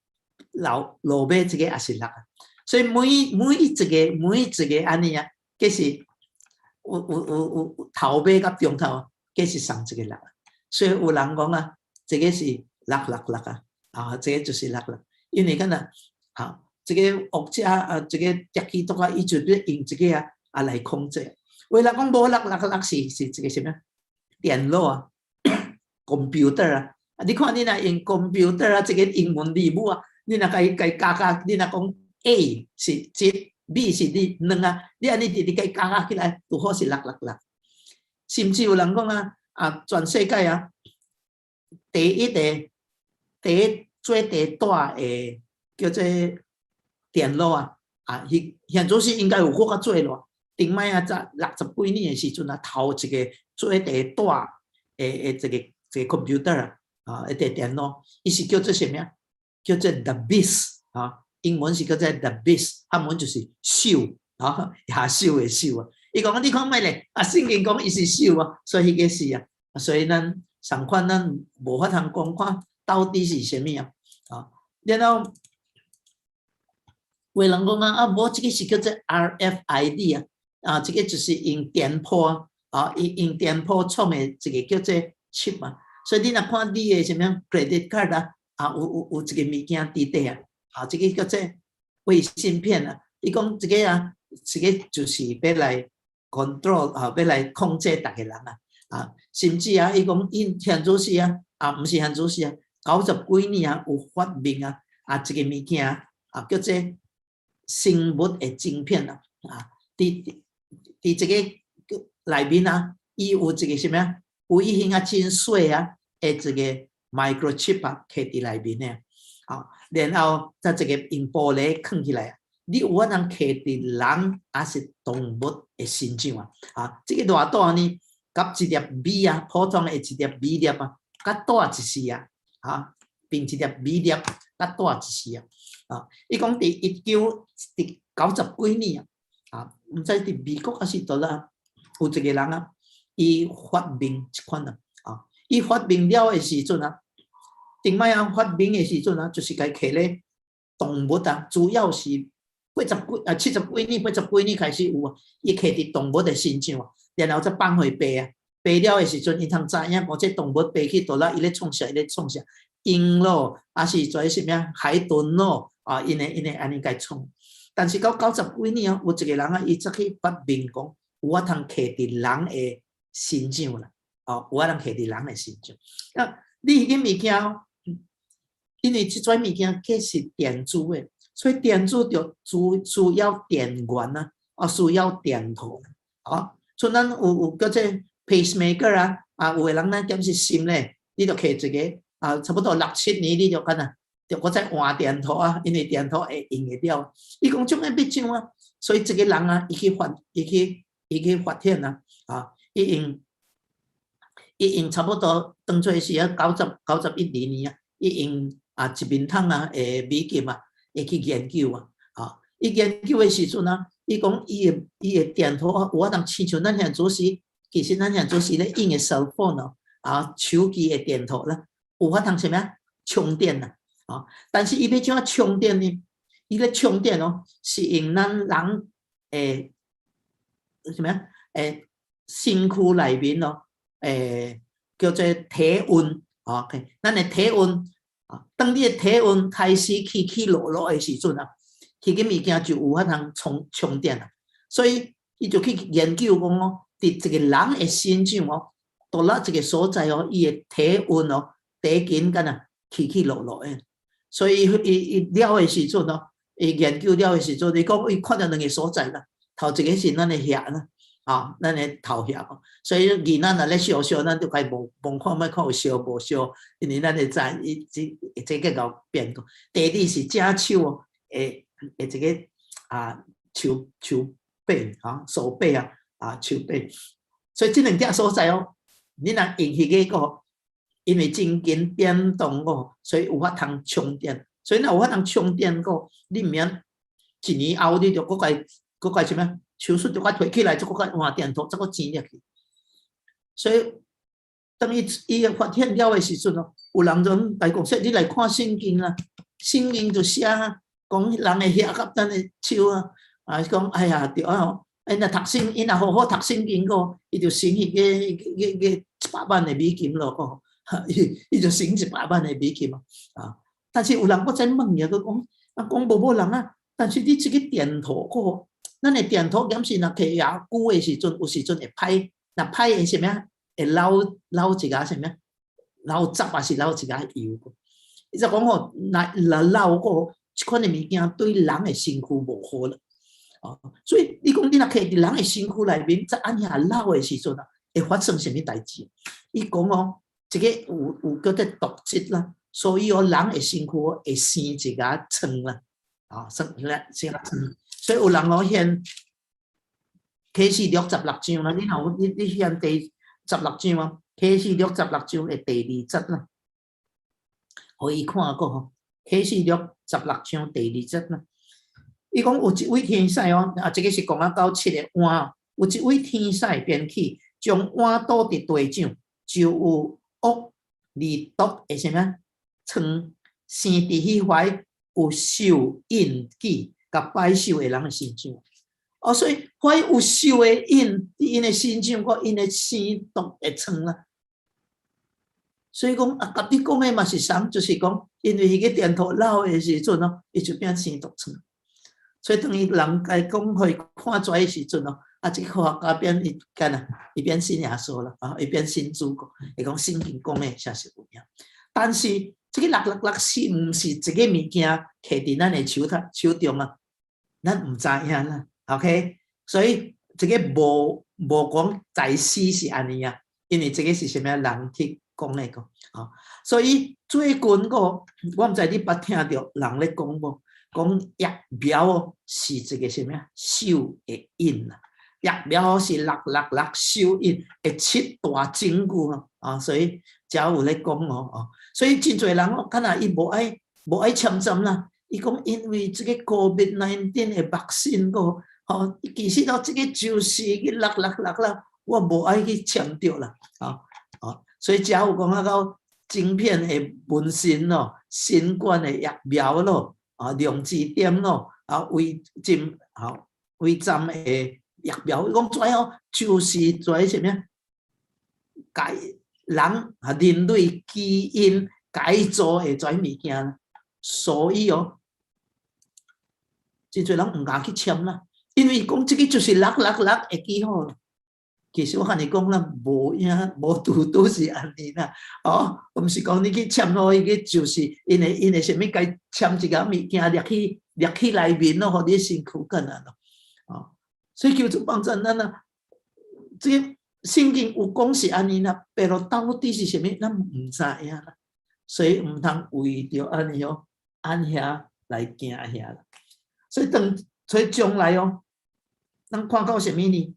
落落尾這個也是六啊，所以每每一個每一個按呢啊，計是有有有有頭尾佮中頭，計是仝一個六，所以有人講啊，這個是六六六啊，啊，這個就是六六，因為敢若啊，這個惡者啊，這個敵基督啊，伊就欲用這個啊啊來控制。有人講無六六六是是這個啥物？電腦啊，computer 啊，你看你若用 computer 啊，這個英文字母啊，你若共伊共加加，你若講 A 是一，B 是二兩啊，你按呢直直共伊加加起來，拄好是六六六。甚至有人講啊，啊，全世界啊，第一個第一做第大的叫做電腦啊，啊，彼現在是應該有閣較濟咯。頂擺啊，在六十幾年的時陣啊，頭一個做第大的的這個這個 computer 啊，啊，一個電腦，伊是叫做啥物啊？叫做 The Beast 啊，英文是叫做 The Beast，漢文就是獸啊，野獸的獸啊。伊講你看覓咧？啊，聖經講伊是獸啊，所以彼個是啊，所以咱仝款咱無法通講看到底是啥物啊？啊，然後有人講啊，啊，無這個是叫做 RFID 啊，啊，這個就是用電波啊，用用電波創的一個叫做 chip 啊，所以你若看你的啥物 credit card 啊，啊，有有有一個物件佇底啊，啊，這個叫做微芯片啊，伊講這個啊，這個就是欲來 control 啊，欲來控制逐个人啊，啊，甚至啊，伊講𪜶現主時啊，啊，毋是現主時啊，九十幾年啊，有發明啊，啊，這個物件啊，叫做生物的晶片啊，啊，佇佇這個內面啊，伊有一個啥物啊？有一耳仔真細啊，的一個 microchip 啊，刻佇內面的，啊，然後再一個用玻璃囥起來啊，你有法通刻佇人抑是動物的身上啊？啊，這個偌大呢？佮一粒米啊，普通的一粒米粒啊，較大一絲啊，啊，比一粒米粒較大一絲啊。啊，伊講佇一九佇九十幾年啊，啊，毋知佇美國抑是佗啦，有一個人啊，伊發明這款啊，啊，伊發明了的時陣啊，頂擺啊發明的時陣啊，就是共刻咧動物啊，主要是八十幾啊七十幾年、八十幾年開始有啊，伊刻佇動物的身上啊，然後才放予爬啊，爬了的時陣，𪜶通知影講這動物爬去佗啦，伊咧創啥，伊咧創啥，鷹咯，抑是做啥物海豚咯，啊，𪜶會𪜶會按呢共創。但是到九十幾年啊，有一個人啊，伊才去發明講有法通刻佇人的身上啦，哦，有法通刻佇人的身上。啊，你彼個物件，因為這種物件計是電子的，所以電子就需需要電源啊，啊需要電頭，啊，像咱有有叫做 pacemaker 啊，啊有的人咱點是心咧，你就刻一個啊，差不多六七年你就敢若，就閣再換電頭啊，因為電頭會用會了。伊講這種欲怎啊，所以這個人啊，伊去發，伊去伊去發現啊，啊，伊用伊用差不多當初是啊九十九十一二年啊，伊用啊一面桶啊的美金啊，會去研究啊，啊，伊研究的時陣啊，伊講伊的伊的電頭啊，有法通親像咱現主時，其實咱現主時咧用的 cell phone 哦，啊，手機的電頭啦，有法通啥物啊？充電啦，啊，但是伊欲怎充電呢？伊咧充電哦，是用咱人的啥物啊？欸，身軀內面哦，欸，叫做體溫，OK，咱的體溫啊，當你的體溫開始起起落落的時陣啊，彼個物件就有法通充充電啦。所以伊就去研究講哦，佇一個人的身上哦，佗落一個所在哦，伊的體溫哦，低緊敢若起起落落的。所以伊伊了的時陣哦，伊研究了的時陣，伊講伊看著兩個所在啦，頭一個是咱的額啦，啊，咱的頭額，所以囡仔若咧燒燒，咱就該摸摸看覓看有燒無燒，因為咱會知伊這這個𠢕變過。第二是正手哦，會會這個啊手手臂臂啊，手臂啊，啊手臂。所以這兩隻所在哦，你若用彼個，因為真緊電動哦，所以有法通充電。所以若有法通充電個，你毋免一年後你就閣共閣共啥物手術就閣提起來，就閣共換電池，再閣錢入去。所以當伊伊發現了的時陣哦，有人就來講說：你來看聖經啦，聖經就寫講人的額佮咱的手啊，啊講哎呀對啊，𪜶若讀聖，𪜶若好好讀聖經個，伊就省彼個個個100萬的美金咯，吼，伊伊就省100萬的美金啊。但是有人閣再問伊，閣講啊講無無人啊，但是你這個電圖個，咱的電圖敢是若摕遐久的時陣，有時陣會歹，若歹會啥物啊？會漏漏一個啥物？漏汁還是漏一個油？伊就講吼，若若漏個，這款的物件對人的身軀無好啦。哦，所以你講你若摕佇人的身軀內面，再按遐漏的時陣啊，會發生啥物代誌？伊講哦，這個有有叫做毒質啦，所以哦，人的身軀會生一個瘡啦，啊，生咧生瘡。所以有人哦，現啟示錄十六章啦，你若有你你現第十六章啊，啟示錄十六章的第二節啦，予伊看過吼，啟示錄十六章第二節啦。伊講有一位天使哦，啊，這個是講啊到七个碗，有一位天使便去將碗倒佇地上，就有惡而毒的啥物瘡生佇彼塊有獸印記佮拜獸的人的身上。哦，所以塊有獸的印佇𪜶的身上，佮𪜶的生毒的瘡啦。所以講啊，佮你講的嘛是啥？就是講，因為彼個電圖老的時陣哦，伊就變生毒瘡。所以當伊人共講予伊看出來的時陣哦，啊，這個科學家變伊干啊，伊變信耶穌啦，啊，伊變信主個，伊講聖經講的誠實有影。但是這個六六六是毋是一個物件摕佇咱的手頭手中啊？咱毋知影啦，OK？所以這個無無講在死是按呢啊，因為這個是啥物人去講的個，啊，所以最近個我毋知你捌聽著人咧講無？講疫苗哦，是一個啥物啊？獸的印啊！疫苗是六六六獸印的七大證據哦，啊，所以才有咧講哦，哦，所以真濟人哦，敢若伊無愛無愛簽針啦，伊講因為這個 COVID-19 的 vaccine 個，吼，其實哦，這個就是六六六啦，我無愛去簽著啦，啊，啊，所以才有講啊到晶片的紋身咯，新冠的疫苗咯。啊，量子點咯，啊，微針，啊，微針的疫苗，伊講最後就是做啥物啊？改人啊，人類基因改造的這物件，所以哦，真濟人毋敢去簽啦，因為講這個就是六六六的記號。其實我共你講啦，無影無拄拄是按呢啦，哦，毋是講你去簽落彼個，就是因為因為啥物共簽一個物件入去入去內面咯，予你身軀干啊咯，哦，所以求主幫助咱啊，這個聖經有講是按呢啦，pero 到底是啥物，咱毋知影啦，所以毋通為著按呢哦，按遐來驚遐啦，所以當所以將來哦，咱看到啥物呢？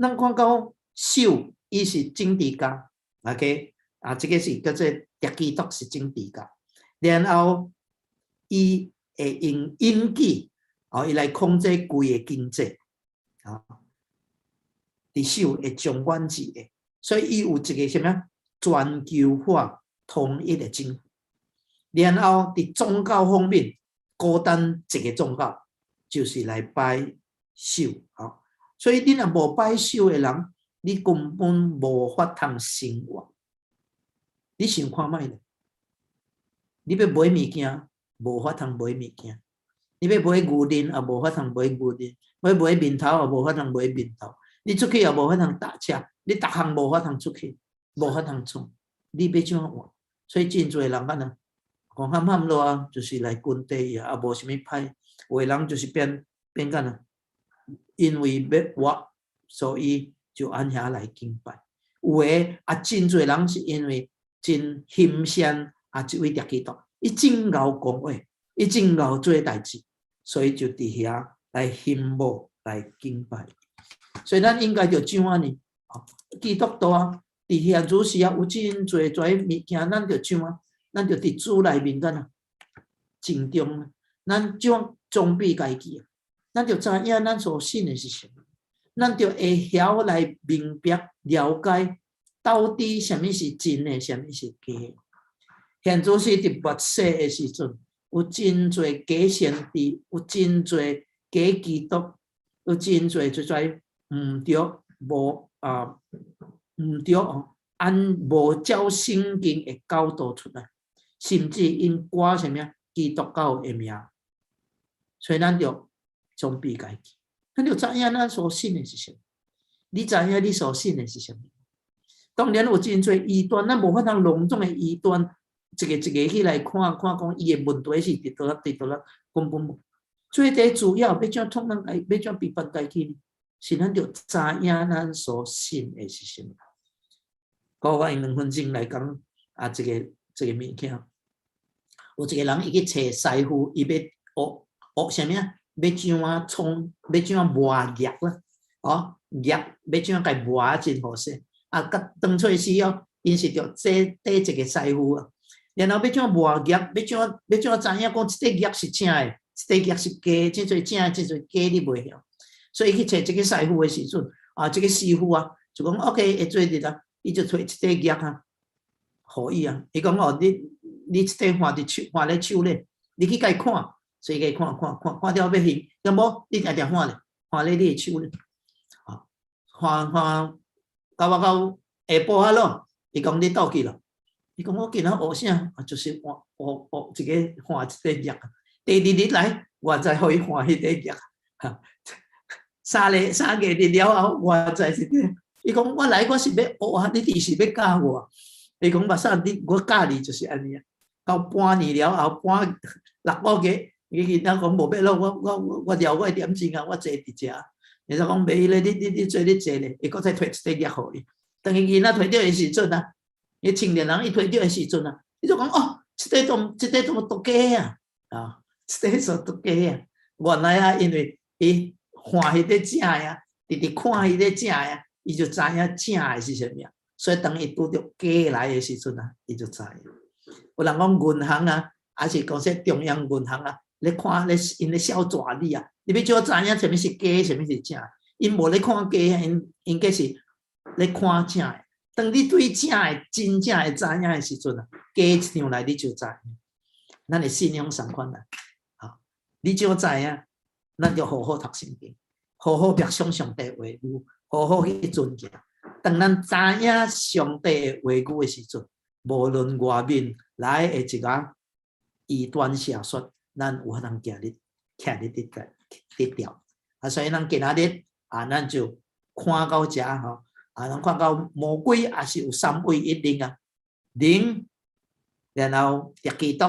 咱看到獸，伊是政治家，OK，啊，這個是叫做敵基督是政治家，然後伊會用印記，哦，伊來控制規个經濟，啊，佇手會掌管住的，所以伊有一個啥物全球化統一的政府，然後佇宗教方面，孤單一個宗教，就是來拜獸，吼，所以你若無拜獸的人，你根本無法通生活。你想看覓咧？你欲買物件，無法通買物件；你欲買牛奶，也無法通買牛奶；欲買麵頭，也無法通買麵頭。你出去也無法通搭車，你逐項無法通出去，無法通創。你欲怎活？所以真濟人按呢，講喊喊落啊，就是來跟綴伊啊，也無啥物歹。有的人就是變變干啊，因為欲活，所以就按遐來敬拜。有的啊，真濟人是因為真欣賞啊，這位敵基督，伊真𠢕講話，伊真𠢕做代誌，所以就佇遐來欣慕來敬拜。所以咱應該著怎按呢？基督徒啊，佇現主時啊，有真濟濟物件，咱著怎啊？咱著佇主內面敢若靜重，咱將裝備家己，咱著知影咱所信的是啥物，咱著會曉來明白了解到底啥物是真的，啥物是假的。現主時佇末世的時陣，有真濟假先知，有真濟假基督，有真濟這濟毋對，無啊毋對哦，按無照聖經的教導出來，甚至𪜶掛啥物啊基督教的名，所以咱著裝備家己，咱著知影咱所信的是啥物。你知影你所信的是啥物？當然有真濟異端，咱無法通攏總的異端，一個一個去來看看講伊的問題是佇佗佇佗根本無。最底主要欲怎創咱家，欲怎備辦家己呢？是咱著知影咱所信的是啥物。我用2分鐘來講啊，這個物件。有一個人伊去揣師傅，伊欲學學啥物啊？欲怎啊創？欲怎啊磨玉啦？哦，玉欲怎啊共磨啊真好勢？啊，佮當初時哦，𪜶是著這綴一個師傅啊。然後欲怎磨玉？欲怎知影講這塊玉是正的，這塊玉是假？真濟正，真濟假，你袂曉。所以去揣這個師傅的時陣，啊，這個師傅啊，就講 OK，會做得啦。伊就揣一塊玉啊，予伊啊。伊講哦，你這塊換佇手，換咧手咧，你去共伊看，所以共伊看看看看了欲眩，敢無？你定定換咧，換咧你的手咧，啊，換換到我到下晡啊咯，伊講你倒去咯。伊講我今仔學啥？啊，就是換學學一個換一塊玉。第二日來，我再予伊換彼塊玉。哈，3個3個日了後，我再是。伊講我來我是欲學啊，你佇是欲教我。伊講目屎你我教你就是按呢啊。到半年了後，半6個月，伊囡仔講無欲咯，我了我一點鐘啊，我坐佇遮。伊就講袂咧，你坐你坐咧，伊閣再提一塊玉予伊。當伊囡仔提著的時陣啊，伊青年人伊提著的時陣啊，伊就講哦，這塊總都假啊，啊，這塊是都假啊。原來啊，因為伊看彼個正的啊，直直看彼個正的啊，伊就知影正的是啥物啊。所以當伊拄著假來的時陣啊，伊就知。有人講銀行啊，還是講說中央銀行啊，咧看咧𪜶咧數紙啊，你欲怎知影啥物是假，啥物是正？𪜶無咧看假，𪜶計是咧看正的。當你對正的真正會知影的時陣啊，假一場來你就知。咱的信仰仝款啦，吼，你只要知影，咱就好好讀聖經，好好默想上帝話語，好好去尊敬。當咱知影上帝的話語的時陣，無論外面來的一個異端邪說，咱有法通行入徛入佇佇掉。啊，所以咱今仔日啊，咱就看到遮吼，啊，咱看到魔鬼也是有三位一靈啊，靈，然後敵基督。